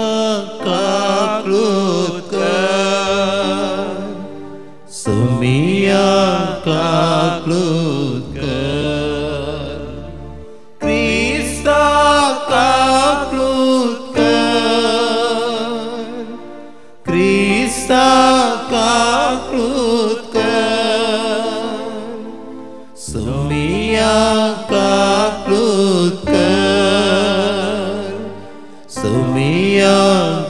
काकूत कर, सुमिया काकूत कर, क्रिस्ता काकूत कर, क्रिस्ता काकूत कर, सुमिया काकूत कर, सुमिया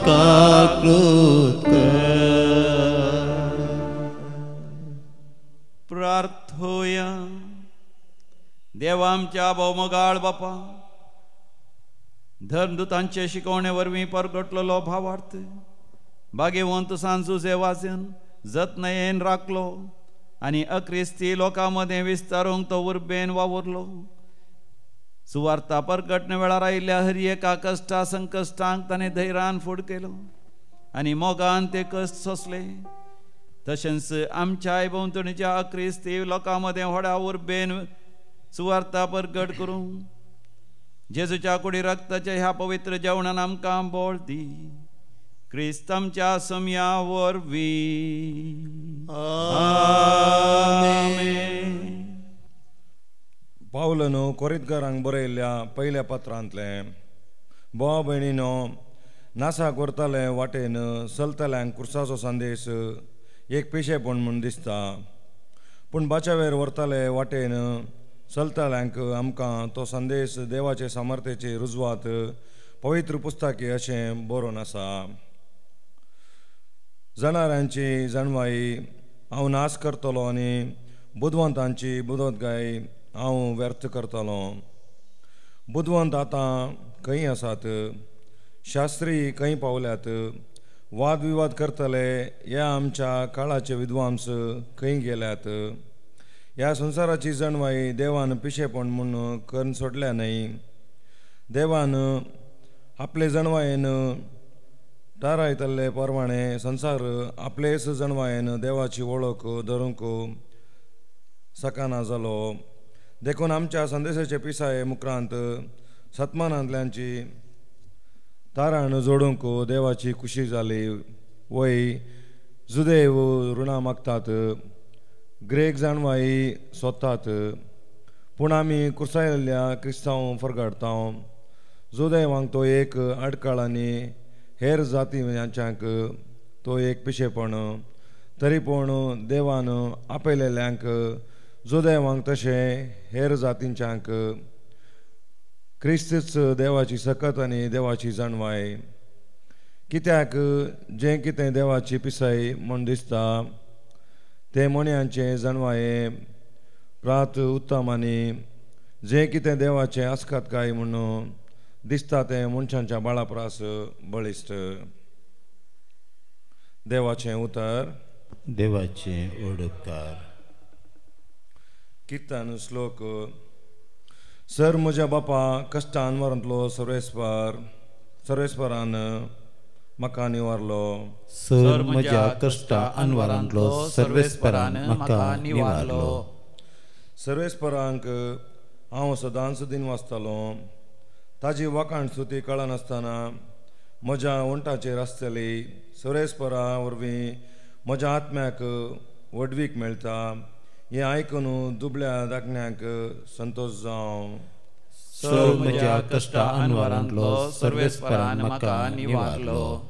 काकूत कर. प्रार्थोया. देवा आमच्या भोवमोगाळ बापा, धर्मदूतांचे शिकवणे वरवीं परगटलेलो भावार्थ भाग्यवंत सांजुजे वाजन जतनयेन राखलो आनी अक्रिस्ती लोकां मदें विस्तारूंक तो उर्बेन वावुरलो. सुवार्ता परगटणे वेळार आयिल्ल्या हर एका कश्टा संकश्टांक ताणें धैर्यान फुड केलो आनी मोगान ते कश्ट सोंसले. तशेंच आमच्याय भोंवतणीच्या अक्रिस्ती लोकां मदें व्हडा उर्बेन सुवार्ता परगट करूंक जेजूच्या कुडी रक्ताच्या ह्या पवित्र जेवणान आमकां बळ दी. क्रिस्त आमच्या सम्या वरवीं. आमेन. पावलान कोरितकारांक बरयल्ल्या पयल्या पत्रांतलें. भावा भयणीनो, नासाक व्हरताले वाटेन चलतल्यांक कुर्साचो संदेश एक पिशेपण म्हूण दिसता, पूण बाचावेर व्हरताले वाटेन चलतल्यांक आमकां तो संदेश देवाचे सामर्थ्याची रुजवात पवित्र पुस्तकी अशें बरोवन आसा. जनावरांची जाणवाई हांव नाश करतलो आनी बुदवंतांची बुदवंतकाय हांव व्यर्थ करतलो. बुदवंत आतां खंय आसात? शास्त्री खंय पावल्यात? वादविवाद करतले ह्या आमच्या काळाचे विद्वांस खंय गेल्यात? ह्या संवसाराची जाणवाय देवान पिशेपण म्हूण करून सोडल्या न्हय. देवान आपले जाणवायेन थारायतले प्रमाणे संवसार आपलेच जाणवायेन देवाची वळख धरूंक शकना जालो. देखून आमच्या संदेशाचे पिसाये मुक्रांत सतमानांतल्यांची ताराण जोडूंक देवाची खुशी जाली. वय जुदेव ऋणां मागतात, ग्रेक जाणवाई सोदतात, पूण आमी कुर्सायल्ल्या क्रिस्तांव फरगाडता. जुदेवांक तो एक आडकाळ आनी हेर जाती ह्यांच्यांक तो एक पिशेपण. तरी पूण देवान आपयलेल्यांक जुदेवांक तशें हेर जातींच्यांक क्रिस्तच देवाची सकत आनी देवाची जाणवाय. कित्याक जें कितें देवाची पिसाय म्हूण दिसता तें मोन्यांचें जाणवाये प्रात उत्तम आनी जें कितें देवाचें आसकात काय म्हूण दिसता तें मनशांच्या बाळा प्रास बळिश्ट. देवाचें उतर. देवाचें ओडकार. किर्तन श्लोक. सर म्हज्या बापा कश्टान मरंतलो सर्वेस्पर सर्वेस्परान म्हाका निवारलो. सर म्हज्या कश्टा अनवरांतलो सर्वेस्परान म्हाका निवारलो. सर्वेस्परांक हांव सदांच दिन वाचतालो. ताजी वाखाण स्तुती कळनासतना म्हज्या वंठाचेर आसतली. सर्वेस्परा वरवीं म्हज्या आत्म्याक व्हडवीक मेळटा. हें आयकून दुबळ्या दाखण्यांक संतोश जावं. सर म्हज्या कश्टा अनवरांतलो सर्वेस्परान म्हाका निवारलो.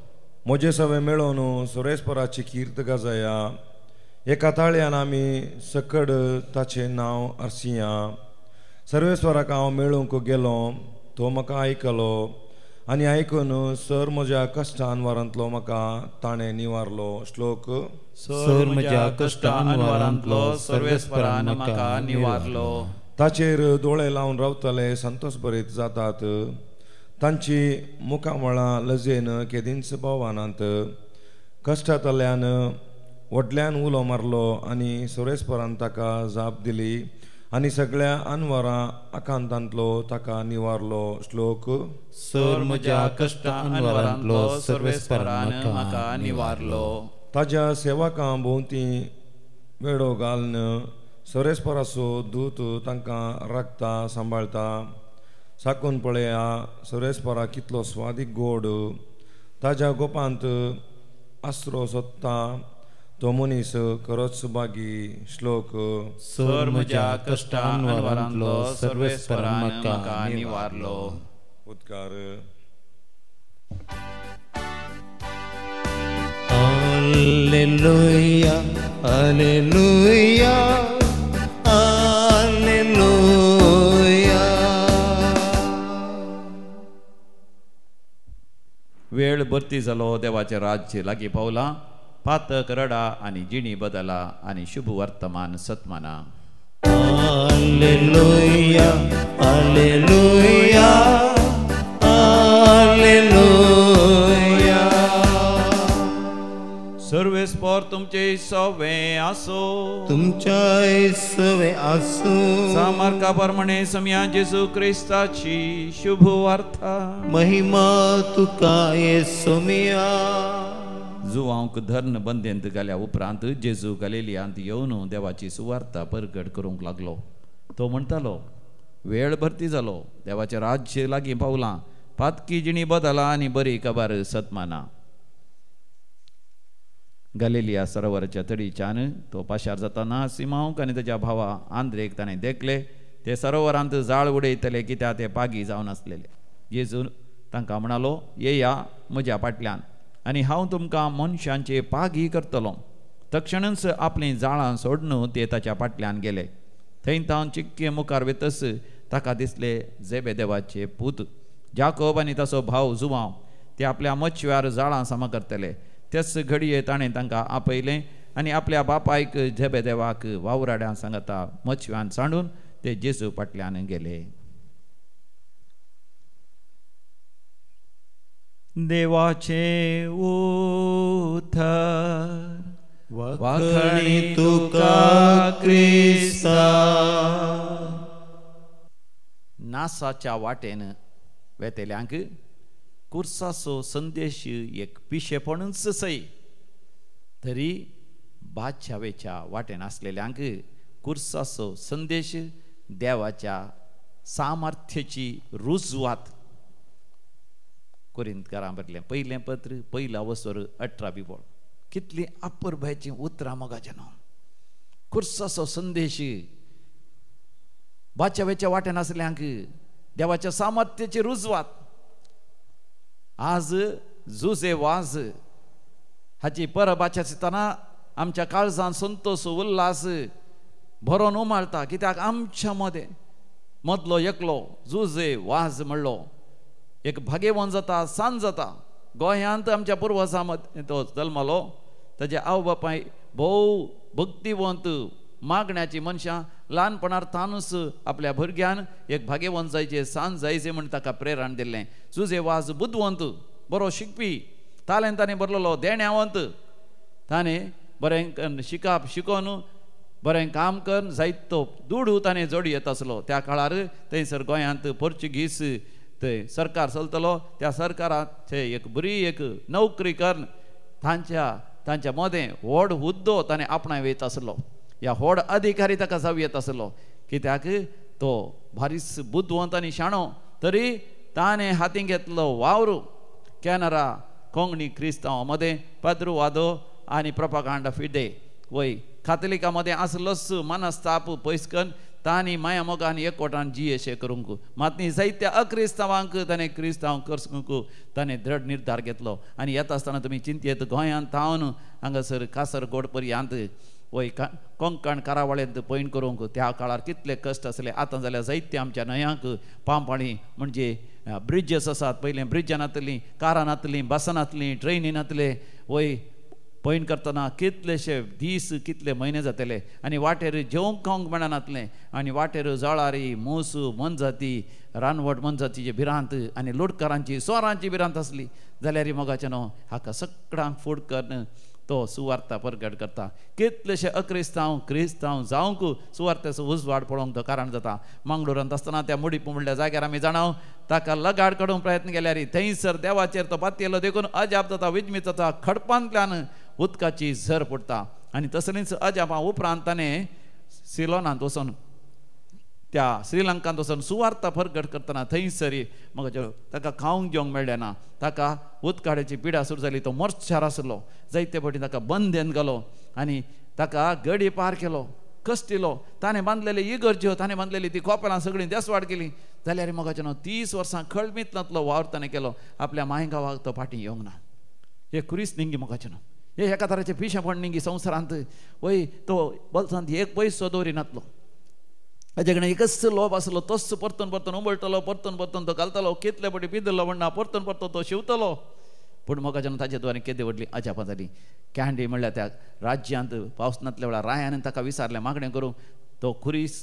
म्हजे सवे मेळोवन सर्वेस्पराची कीर्त गाजया. एका ताळयान आमी सकड ताचें नांव आरसिया. सर्वेस्पराक हांव मेळूंक गेलो, तो म्हाका आयकलो आनी आयकून सर म्हज्या कश्टा अनवरांतलो म्हाका ताणें निवारलो. श्लोक. सर म्हज्या कश्टा अनवरांतलो सर्वेस्परान म्हाका निवारलो. ताचेर दोळे लावन रावतले संतोष भरीत जातात. तांची मुखामळां लजेन केदींच भोवनात. कश्टांतल्यान व्हडल्यान उलो मारलो आनी सर्वेस्परान ताका जाप दिली आनी सगळ्या अनवरां आकांतांतलो ताका निवारलो. श्लोक. सर म्हज्या कश्टा अनवरांतलो सर्वेस्परान म्हाका निवारलो. ताज्या सेवकां भोंवती वेडो घालून सर्वेस्पराचो दूत तांकां राखता सांबाळटा. साकून पळया सर्वेस्परा कितलो स्वादीक गोड. ताज्या गोपांत आसरो सोदता तो मनीस खरोच बागी. श्लोक. सर म्हज्या कश्टा अनवरांतलो सर्वेस्परान म्हाका निवारलो. उद्गार. Alleluia, alleluia, alleluia. वेळ भरती जालो, देवाचें राज्य लागीं पावलां. पातक रडा आनी जिणी बदला आनी शुभ वर्तमान सत्माना. Alleluia, alleluia, alleluia. सोर तुमचे सवे आसो तुमच्या सवे आसो। सामार्का प्रमाणे समया जेजू क्रिस्ताची शुभ वार्ता। महिमा तुका येसोमिया। जुवांक धरण बंदेंत घाल्या उपरांत जेजू गलिलियांत येवन देवाची सुवार्ता परगट करूंक लागलो। तो म्हणटालो, वेळ भरती जालो, देवाचें राज्य लागीं पावलां, पातकी जिणी बदला आनी बरी खबर सतमाना। गलिलिया सरोवराच्या तडीच्यान तो पाशार जाताना सिमांवक आनी ताच्या भावा आंद्रेक ताणें देखले। ते सरोवरांत जाळ उडयतले कित्याक ते पागी जावन आसलेले। जेजू तांकां म्हणालो, येया म्हज्या फाटल्यान आनी हांव तुमकां मनशांचे पागी करतलो। तक्षणच आपलीं जाळां सोडून ते ताच्या फाटल्यान गेले। थंय तावन चिक्के मुखार वेतस ताका दिसले जेबेदेवाचे पूत जाकोब आनी ताचो भाव जुवांव ते आपल्या मच्छव्यार जाळां सामा करतले। तेच घडये ताणें तांकां आपयलें आनी आपल्या बापायक जेबेदेवाक वावराड्यां सांगता मच्छव्यान सांडून ते जेजू फाटल्यान गेले। देवाचे उतर वाखणी तुका क्रिस्ता। नासाच्या वाटेन वेतेल्यांक कुर्साचो संदेश एक पिशेपणूच सय, तरी बादशावेच्या वाटेन आसलेल्यांक कुर्साचो संदेश देवाच्या सामर्थ्याची रुजवात। कोरिंतकारां बरलें पयलें पत्र पयला वसर 18 बिबोळ। कितली अपुरबायेचीं उतरां मोगाचें न्हू। कुर्साचो संदेश बादशावेच्या वाटेन आसल्यांक देवाच्या सामर्थ्याची रुजवात। आज जुजे वाज हाची परब आचरितना आमच्या काळजान संतोष उल्हास भरोन उमाळटा, कित्याक आमच्या मदें मदलो एकलो जुजे वाज म्हणलो एक भाग्यवान जाता, सांज जाता। गोंयांत आमच्या पुर्वजां मदें तो जल्मलो। ताजे आवय बापाय भोव भक्तिवंत मागण्याची मनशां। ल्हानपणार तानूच आपल्या भुरग्यान एक भाग्यवंत जायचे, सांज जायचे म्हण ताका प्रेरण दिल्लें। जुजे वाज बुदवंत, बरो शिकपी, तालेंतांनी भरलेलो, देण्यावंत। ताणें बरें शिकप शिकोवन बरें काम करून जायतो दुडू ताणें जोडी येत आसलो। त्या काळार थंयसर गोंयांत पोर्चुगीज थंय सरकार चलतलो, त्या सरकाराचे एक बरी एक नोकरी करून तांच्या तांच्या मदें व्हड हुद्दो ताणें आपणाय वयत आसलो। ह्या व्हड अधिकारी ताका जावं येत आसलो, कित्याक तो भारीच बुदवंत आनी शाणो। तरी ताणें हातीं घेतलो वावर कॅनरा कोंकणी क्रिस्तांवां मदें पाद्रुवादो आनी प्रोपागांडा फिडे वय कातलिकां मदें आसलोच मनस्ताप पयस करून तांणी माया मोगान एकवटान जियेशे करूंक मात न्ही जायत्या अक्रिस्तांवांक ताणें क्रिस्तांव करूंक ताणें दृढ निर्धार घेतलो। आनी येता आसतना तुमी चिंतयेत गोंयांत थावन हांगासर कासरगोड पर्यंत वय कोंकण कारावळेंत पयण करूंक त्या काळार कितले कश्ट आसले। आतां जाल्यार जायते आमच्या न्हंयांक पांपाणी म्हणजे ब्रिजेस आसात, पयलें ब्रिजां नातलीं, कारां नातलीं, बसां नातलीं, ट्रेनी नातले। वय पयण करतना कितलेशे दीस कितले म्हयने जातले आनी वाटेर जेवंक खावंक मेळनातलें आनी वाटेर जळारी मूस मनजाती रानवट मनजातीची भिरांत आनी लुटकारांची चोरांची भिरांत आसली। जाल्यार मोगाचें न्हू हाका सगळ्यांक फूड करून तो सुवार्ता परगट करता। कितलेशे अक्रिस्तांव क्रिस्तांव जावंक सुवार्तेचो उजवाड पळोवंक तो कारण जाता। मंगळुरांत आसतना त्या मुडीप म्हणल्या जाग्यार आमी जाणाव ताका लगाड काडूंक प्रयत्न केल्यार थंयसर देवाचेर तो पातयेलो देखून अजाप जाता, विजमीत जाता, खडपांतल्यान उदकाची झर पडटा। आनी तसलींच अजापां उपरांत ताणें सिलोनांत वचून त्या श्रीलंकांत वचून सुवार्ता परगट करतना थंयसर मग ताका खावंक जेवंक मेळ्ळें ना, ताका उदकाड्याची पिडा सुरू जाली, तो मोर्चार आसलो, जायते फावटी ताका बंदेन घालो आनी ताका गडी पार केलो, कश्टिलो। ताणें बांदलेली इगर्ज्यो, ताणें बांदलेली ती कोपेलां सगळीं देसवाड केली। जाल्यार मोगाचें न्हू 30 वर्सां खळमीतलो वावर ताणें केलो, आपल्या मायगांवाक तो फाटीं येवंक ना। हे कुरीस निंगी मोगाचें न्हू, हे एका तराचें पिशेपण निंगी संवसारांत। वय तो बोल्सांत एक पयसो दवरिनातलो, ताजे कडेन एकच लोब आसलो, तोच परतून परतून उमळटलो, परतून परतून तो घालतलो, कितले फावटी पिदलो म्हणना परतून परतून तो शिंवतलो। पूण मोगाच्यान ताजे द्वारे केदी व्हडली अजापां जाली। कॅन्डी म्हणल्यार त्या राज्यांत पावस नातल्या वेळार रायान ताका विचारलें मागणें करूंक, तो खुरीस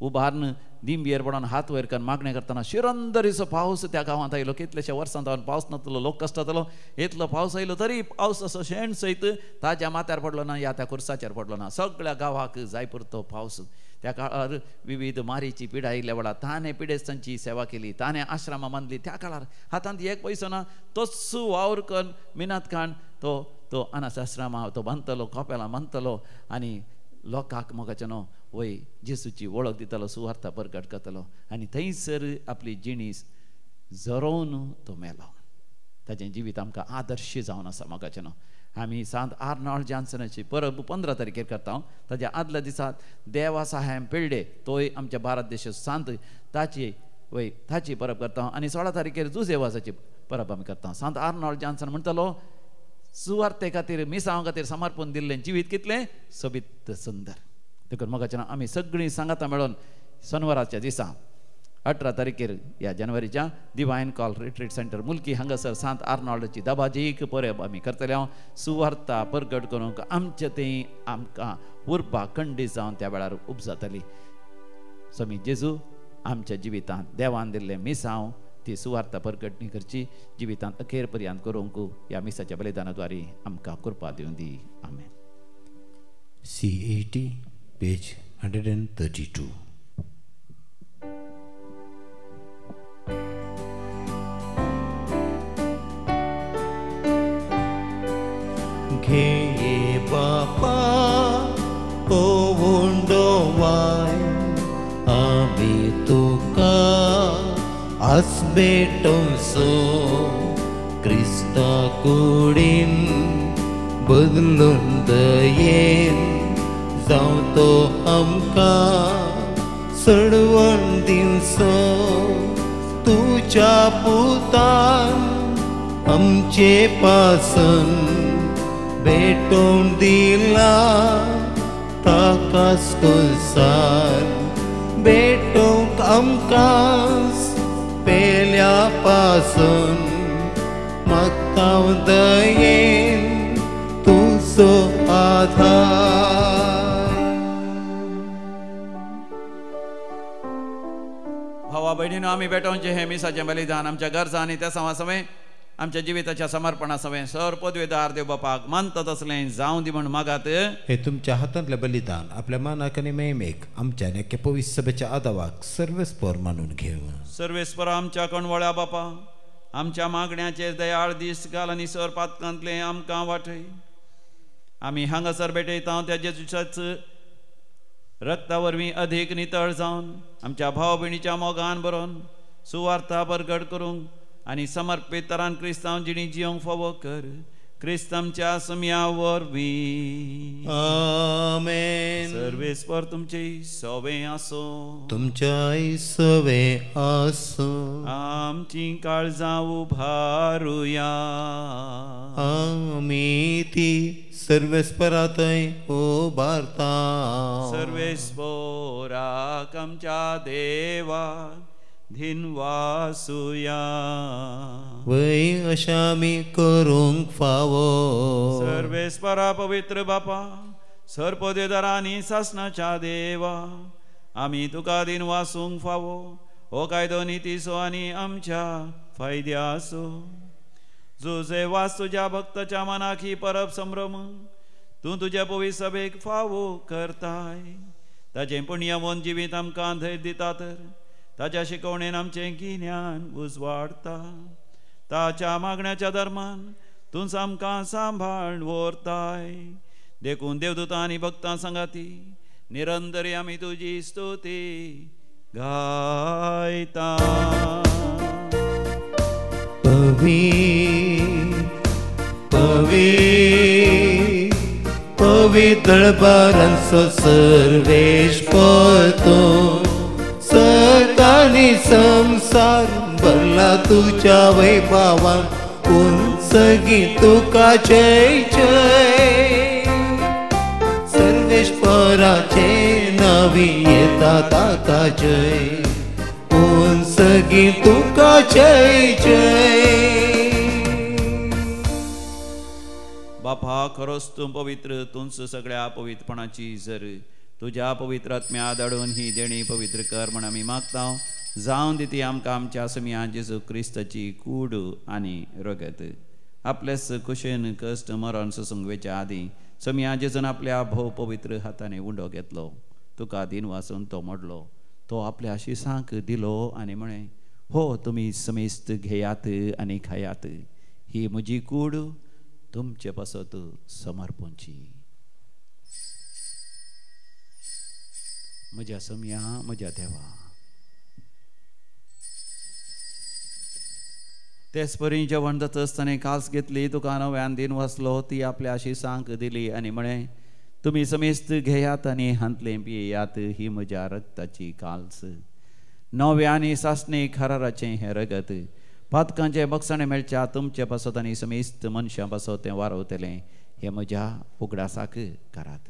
उबारून दिंबियेर पडोन हात वयर करून मागणें करतना शिरंदरीचो पावस त्या गांवांत आयलो. कितलेशे वर्सां जावन पावस नातलो, लोक कश्टातलो, इतलो पावस आयलो तरी पावस असो शेण सयत ताज्या माथ्यार पडलो ना या त्या कुर्साचेर पडलो ना. सगळ्या गांवाक जाय पुरतो पावस. त्या काळार विविध मारीची पिडा आयिल्ल्या वेळार ताणें पिडेस्तांची सेवा केली, ताणें आश्रमां बांदली. त्या काळार हातांत एक पयसो ना, तोच वावर करून मिनात खाण तो तो अनाथ आश्रमा तो बांदतलो, कपेलां बांदतलो आनी लोकांक मोगाचें न्हू वय जेसूची वळख दितलो, सुवार्ता परगट करतलो आनी थंयसर आपली जिणी झरोवन तो मेलो. ताचें जिवीत आमकां आदर्श जावन आसा मोगाचें न्हू. आमी सांत आर्नॉल्ड जॉन्सनाची परब 15 तारखेर करता. ताच्या आदल्या दिसा देवा साहेब पेल्डे तोय आमच्या भारत देशाचो सांत, ताची वय ताची परब करता आनी 16 तारखेर जुजेवाजाची परब आमी करता. सांत आर्नॉल्ड जॉन्सन म्हणटलो सुवार्ते खातीर मिसांव खातीर समर्पण दिल्लें जिवीत कितलें सोबीत सुंदर. देखून मोगाचें आमी सगळीं सांगातां मेळोन शनवाराच्या दिसा 18 तारखेर ह्या जानेवारीच्या divine call retreat centre Mulki हांगासर सांत आर्नॉल्डाची दबाजीक परब आमी करतले. हांव सुवार्ता परगट करूंक आमचे थंय आमकां उर्बा खंडी जावन त्या वेळार उपजातली. स्वामी जेजू आमच्या जिवितांत देवान दिल्लें मिसांव ती सुवार्ता परगटणी करची जिवितांत अखेर पर्यंत करूंक ह्या मिसाच्या बलिदाना द्वारे आमकां कृपा दिवन दी. आमेन. C80 page 132. घे बापा पोवंडो वाय आमी तुका आसबेटोसो क्रिस्ता कुडीन बदलून दयेन जावं तो आमकां सडवण दिवसो तुज्या पुतान आमचे पासून भेटोवन दिला ताकाच कुसार भेटोवंक आमकां पेल्या पासून मागता दयेन तुजो आधार. भावा भयणीनो आमी भेटोवचें हें मिसाचें बलिदान आमच्या गरजा आनी त्या समा समें आमच्या जिविताच्या समर्पणा सवें सर पदवेदार देव बापाक मानता तसलें जावं दी म्हण मागात. हे तुमच्या हातांतलें बलिदान आपल्या मानाक आनी मेमेक आमच्या नेके पवित्र सभेच्या आदावाक सर्वेस्पर मानून घेवं. सर्वेस्पर आमच्या कणवळ्या बापा आमच्या मागण्याचेर दयाळ दीस घाल आनी सर पातकांतलें आमकां वाटय. आमी हांगासर भेटयता त्या जेजूच्याच रक्ता वरवीं अधीक नितळ जावन आमच्या भाव भयणीच्या मोगान बरोवन सुवार्था परगट करूंक आनी समर्पीत तरान क्रिस्तांव जिणी जियोंक फावो कर क्रिस्त आमच्या सम्या वरवीं. आमेन. सर्वेस्पर तुमचे सवे आसो तुमच्याय सवे आसो. आमची काळजां उभारुया. आमी ती सर्वेस्परातय उबारता. सर्वेस्पराक आमच्या देवा धिनवासुया. वय अशा आमी करूंक फावो. सर्वेस्परा पवित्र बापा सर्पदेदारांनी सासनाच्या देवा आमी तुका दिनवासूंक फावो हो कायदो नितीचो आनी आमच्या फायद्याचो. जुजे वास तुज्या भक्ताच्या मनाक ही परब संभ्रम तूं तुज्या पवित्र सभेक फावो करताय. ताचें पुण्यवंत जिवीत आमकां धैर्य दिता तर ताच्या शिकवणेन आमचें गिन्यान उजवाडता. ताच्या मागण्याच्या धर्मान तूंच आमकां सांबाळ दवरताय. देखून देवदूतां आनी भक्तां सांगाती निरंतरी आमी तुजी स्तुती गायता. पवी पवी पवित्र बारांचो सर्वेस्पर तूं सतानी संसार भरला तुज्या वैभवान उंचगी तुका जय जय. सर्वेस्पराचे नावी येता ताका जय उंचगी तुका जय जय. बापा खरोच तूं पवित्र, तूंच सगळ्या पवित्रपणाची जर तुज्या पवित्र आत्म्या धाडून ही देणी पवित्र कर म्हण आमी मागता. जावन दी ती आमकां आमच्या समिया जेजू क्रिस्ताची कूड आनी रगत. आपलेच कुशेन कश्ट मरण सोसूंक वेच्या आदीं समिया जेजून आपल्या भोव पवित्र हातांनी उंडो घेतलो, तुका दिन वासून तो मोडलो, तो आपल्या शिसांक दिलो आनी म्हळें, हो तुमी समेस्त घेयात आनी खायात, ही म्हजी कूड तुमचे पासत समर्पणची. म्हज्या सम्या म्हज्या देवा. तेच परी जेवण जातच ताणें कास घेतली, तुका नव्यान दिन वाचलो, ती आपल्या शिसांक दिली आनी म्हळें, तुमी समेस्त घेयात आनी हांतलें पियेयात, ही म्हज्या रक्ताची काल्स, नव्या आनी सासणे खराराचें हें रगत, पातकांचें बक्षाणें मेळच्या तुमचे पासत आनी समेस्त मनशां पासत तें वारवतलें, हें म्हज्या उगडासाक करात.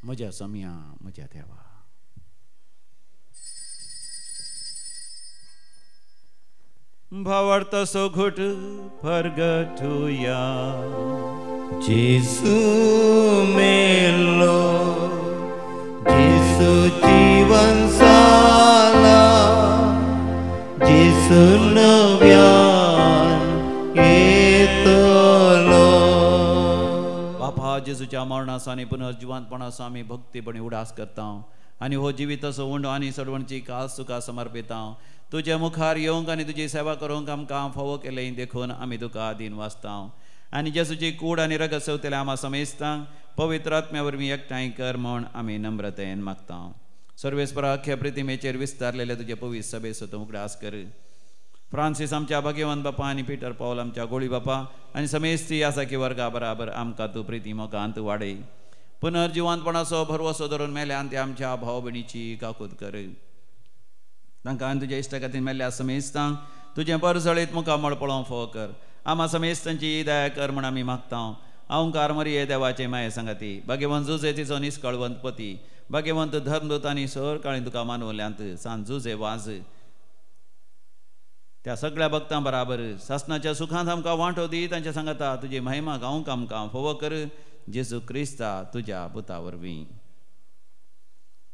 म्हज्या सम्या म्हज्या देवा. भावार्थाचो घोट परगटुया. जेजू मेलो, जेजू जीवन जाला, जेजू नव्यान येतलो. बापा, जेजूच्या मरणाचो आनी पुनर्जिवंतपणाचो आमी भक्तीपणी उडास करता आनी हो जिविताचो उंडो आनी सडवणची कास तुका समर्पिता. तुज्या मुखार येवंक आनी तुजी सेवा करूंक आमकां फावो केलें देखून आमी तुका दीन वाचता. आनी जेजूची कूड आनी रगत सेवतल्या आमा समेस्तांक पवित्र आत्म्या वरवीं एकठांय कर म्हूण आमी नम्रतेन मागता. सर्वेस्परा अख्ख्या प्रतिमेचेर विस्तारलेले तुजे पवित्र सभेचो तूं उगडास कर. फ्रांसीस आमच्या भाग्यवंत बापा आनी पीटर पावल आमच्या गोळी बापा आनी समेस्ती आसा की वर्गा बराबर आमकां तूं प्रिती मोगांत वाडय. पुनर्जिवंतपणाचो भरवसो धरून मेल्यान ते आमच्या भाव भयणीची काकूत कर. तांकां आनी तुज्या इश्टा खातीर मेल्ल्या समेस्तांक तुजें परजळीत मुखामळ पळोवंक फावो कर. आमा समेस्तांची दया कर म्हूण आमी मागता. अहंकार मरिये देवाचे माये सांगाती, भाग्यवंत जुजे तिचो निस्कळवंत पती, भाग्यवंत धर्मदूत आनी सर काळी तुका मानवल्यांत सांत जुजे वाज, त्या सगळ्या भक्तां बराबर सासनाच्या सुखांत आमकां वांटो दी. तांच्या सांगाता तुजी महिमा गावंक आमकां फावो कर, जेजू क्रिस्ता तुज्या पुता वरवीं.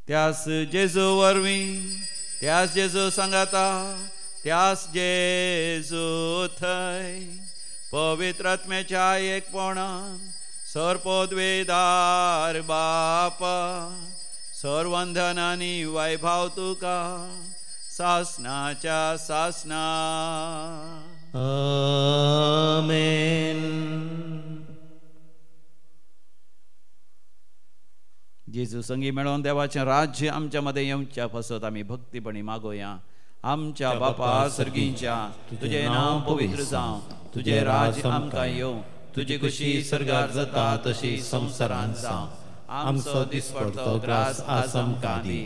त्यास जेजू वरवीं, त्यास जेजू सांगाता, त्यास जेजू थंय पवित्र आत्म्याच्या एकपणान सर्पोद्वेदार बापा सर्वंधन आनी वैभाव तुका सासनाच्या सासना. आमेन. जेजू संगी मेळोवन देवाचें राज्य आमच्या मदें येवच्या पासत आमी भक्तीपणी मागोया. आमच्या बापा सर्गींच्या, तुजें नांव पवित्र जावं, तुजें राज्य आमकां येवं, तुजी खुशी सर्गार जाता तशी संवसारांत जावं. आमचो दिसपडतो ग्रास आज आमकां दी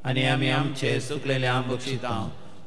आनी आमी आमचे सुकलेल्या बक्षिता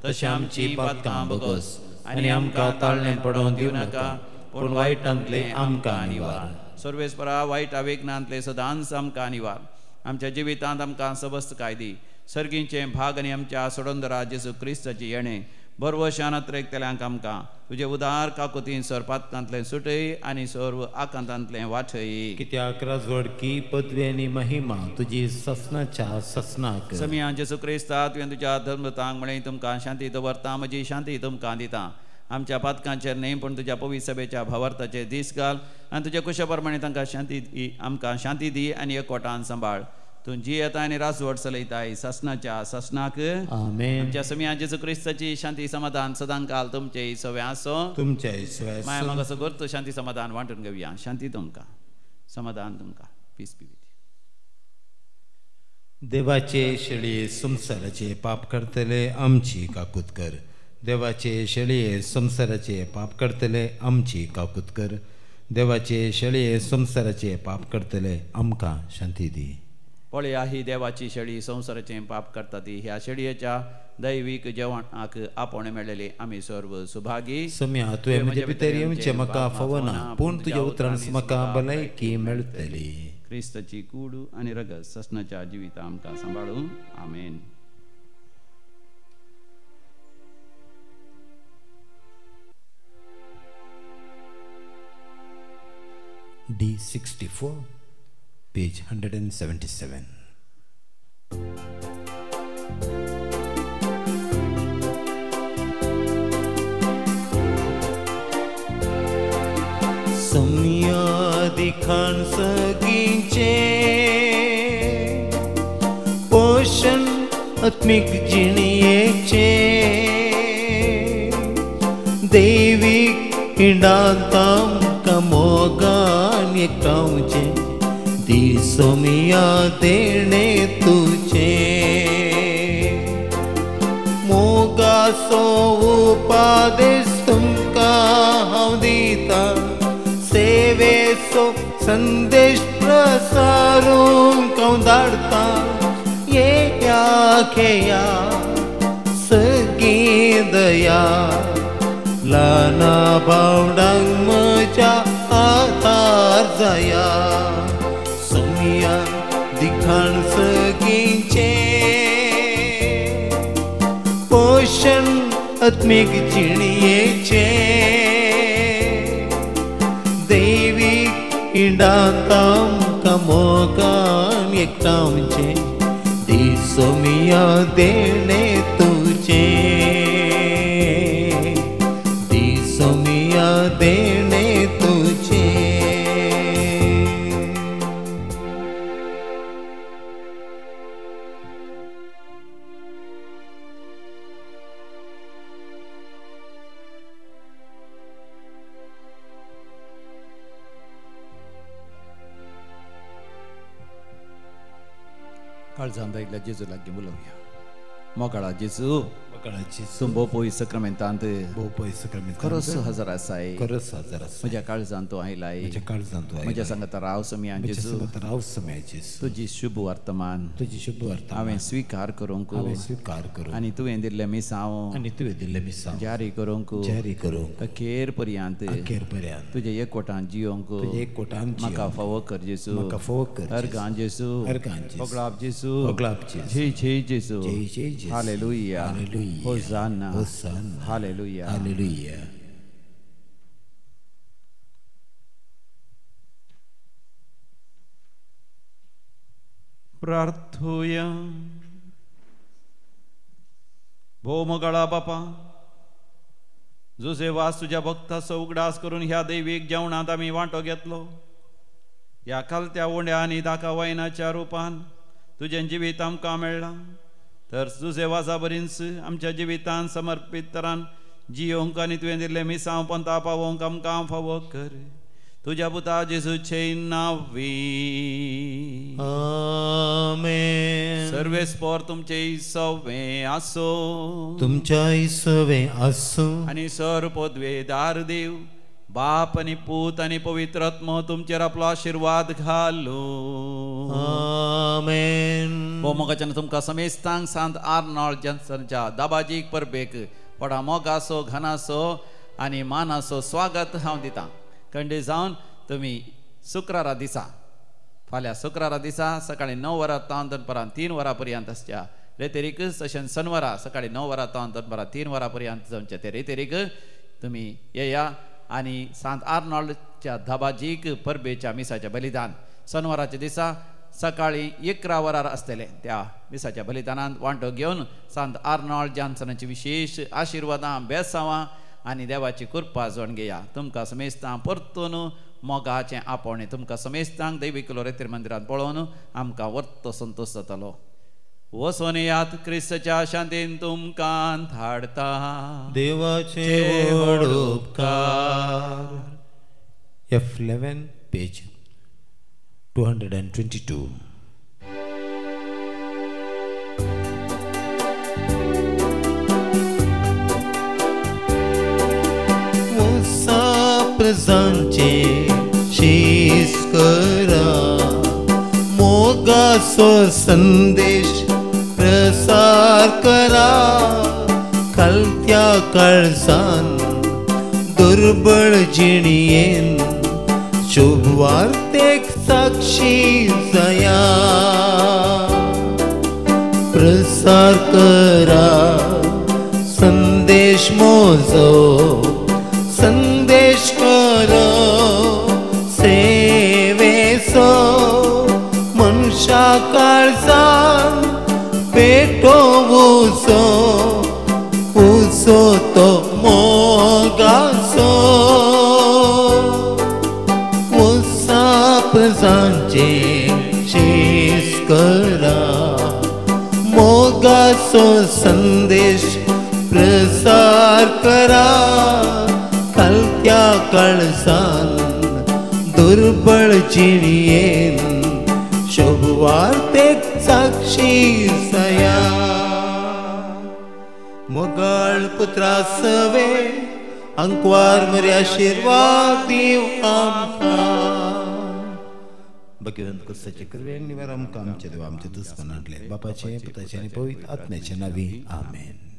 तशें आमची पातकां बगस आनी आमकां ताळणें पडोवन दिवं नाका, पूण वायटांतलें आमकां निवार. सर्वेस्परा वायट आवेगनांतलें सदांच आमकां निवार. आमच्या जिवितांत आमकां सबस्त कायदी सर्गींचे भाग आनी आमच्या सोडंदरा जेजू क्रिस्ताची येणें भरवशान अत्रेकतल्यांक आमकां तुजे उदार काकुतीन सर्पातांतलें सुटय आनी सर्व आकांतांतलें वाटय. कित्याक राजवडकी पदवी आनी महिमा तुजी ससनाच्या ससनाक. समिया जेजू क्रिस्ता, तुवें तुज्या धर्मतांक म्हळें, तुमकां शांती दवरता, म्हजी शांती तुमकां दिता. आमच्या पातकांचेर न्हय पूण तुज्या पवित्र सभेच्या भावार्थाचे दीस घाल आनी तुज्या कुशा प्रमाणे तांकां शांती दी, आमकां शांती दी आनी एकवटान सांबाळ. तूं जियेता आनी राजवट चलयताय सासनाच्या सासनाक. आमेन. आमच्या समिया जेजू क्रिस्ताची शांती समाधान सदांकाल तुमचे सवे आसो. तुमचे माया म्हाका सगळो शांती समाधान वांटून घेवया. शांती तुमकां, समाधान तुमकां. पीस बी. देवाचे शेळये संवसाराचे पाप करतले आमची काकूत कर. देवाचे शेळये संवसाराचे पाप करतले आमची काकूत कर. देवाचे शेळये संवसाराचे पाप करतले आमकां शांती दी. पळया ही देवाची शेळी संवसाराचें पाप करता ती. ह्या शेळयेच्या दैवीक जेवणाक आपोवणें मेळ्ळेलें आमी सर्व सुभागी. सम्या, तुवें म्हजे भितर येवचें म्हाका फावना, पूण तुज्या उतरान म्हाका भलायकी मेळटली. क्रिस्ताची कूड आनी रगत ससनाच्या जिविता आमकां सांबाळूं. आमेन. D64, page 177. सोम्या दिखाण सगींचे पोषण आत्मिक जिणयेचे दैवीक पिंडांत आमकां मोगान एकठांवचें दिसोमिया देणें तुजें मोगाचो उपादेश तुमकां हांव दितां सेवेचो संदेश प्रसारूंक हांव धाडटां येया खेया सगळीं दया ल्हाना भावडांक म्हज्या आदार जाया सोम्या दिखाण सगळींचें पोशण आत्मीक जिणयेचें दैवीक पिंडांत आमकां मोगान एकठांवचें दिसोमिया देणें तुजें दिसोमिया देणें तुजें. काळजान दायिल्ल्या जेजू लागीं उलोवया. मोगाळा जेजू, तूं भोव पयस सक्रमेंतांत खरोच हजर आसाय. म्हज्या काळजान तूं आयलाय, म्हज्या सांगाता राव सम्या जेजू. तुजी शुभ वर्तमान हांवें स्विकार करूंक आनी तुवें दिल्लें मिसांव जारी करूंक अखेर पर्यंत तुज्या एकवटान जियोंक म्हाका फावो कर जेजू. अर्गां जेजू, होगळाप जेजू, जय जय जेजू. Hallelujah, hosanna, hallelujah, hallelujah. प्रार्थुया. भोव मोगाळा बापा, जुजे वास तुज्या भक्ताचो उगडास करून ह्या दैवीक जेवणांत आमी वांटो घेतलो. ह्या खालत्या उंड्या आनी दाका वायनाच्या रुपान तुजें जिवीत आमकां मेळ्ळां. तर तुजे वाजा बरींच आमच्या जिवितान समर्पीत तरान जियोंक आनी तुवें दिल्लें मिसांव पंता पावोवंक आमकां फावो कर. तुज्या पुता जेजूचे नांवी आमेन. सर्वेस्पोर तुमचे सवे आसो, तुमच्या सवे आसो. आनी सर पदवेदार देव बाप आनी पूत आनी पवित्र आत्मो तुमचेर आपलो आशिर्वाद घालू. आमेन. भोव मोगाच्यान तुमकां समेस्तांक सांत आर्नॉल्ड जॉन्सनच्या दाबाजीक परबेक व्हडा मोगाचो, घनाचो आनी मानाचो स्वागत हांव दितां. कंडे जावन तुमी शुक्रारा दिसा, फाल्यां शुक्रारा दिसा सकाळीं 9 वरां तावन दनपरां 3 वरां पर्यंत आसच्या रेतेरीक, तशेंच शनवारा सकाळीं 9 वरां तावन दनपरां 3 वरां पर्यंत जावच्या ते रेतेरीक तुमी येया आनी सांत आर्नॉल्डच्या धाबाजीक परबेच्या मिसाचें बलिदान शनवाराच्या दिसा सकाळीं 11 वरार आसतलें. त्या मिसाच्या बलिदानांत वांटो घेवन सांत आर्नॉल्ड जॉन्सनाची विशेश आशिर्वादां, बेसांवां आनी देवाची कृपा जोड घेया. तुमकां समेस्तां परतून मोगाचें आपोवणें तुमकां समेस्तांक दैवीक लोरेतीर मंदिरांत पळोवन आमकां वर्तो संतोश जातलो. वचोन यात, क्रिस्ताच्या शांतीन तुमकां धाडता. देवाचे व्हड उपकार. F11, page 222. प्रजांचे शीस करा, मोगाचो संदेश प्रसार करा. खालत्या काळजान दुर्बळ जिणयेन शुभ वार्तेक साक्षी जाया. प्रसार करा संदेश मोजो, संदेश करो सेवेचो. उजो उजो तो मोगाचो उसा प्रजांचे शीस करा मोगाचो संदेश प्रसार करा खालत्या काळजान दुर्बळ जिणयेन शुभवार्तेक साक्षी सया मोगाळ पुत्रा सवे अंकवार मरे आशीर्वाद दिव आमकां. भगवंत कुसाचे कृपेन निवार आमकां आमच्या देवा आमच्या दुस्मानांतले बापाचे पुताचे आनी पवित्र आत्म्याचे नांवी आमेन.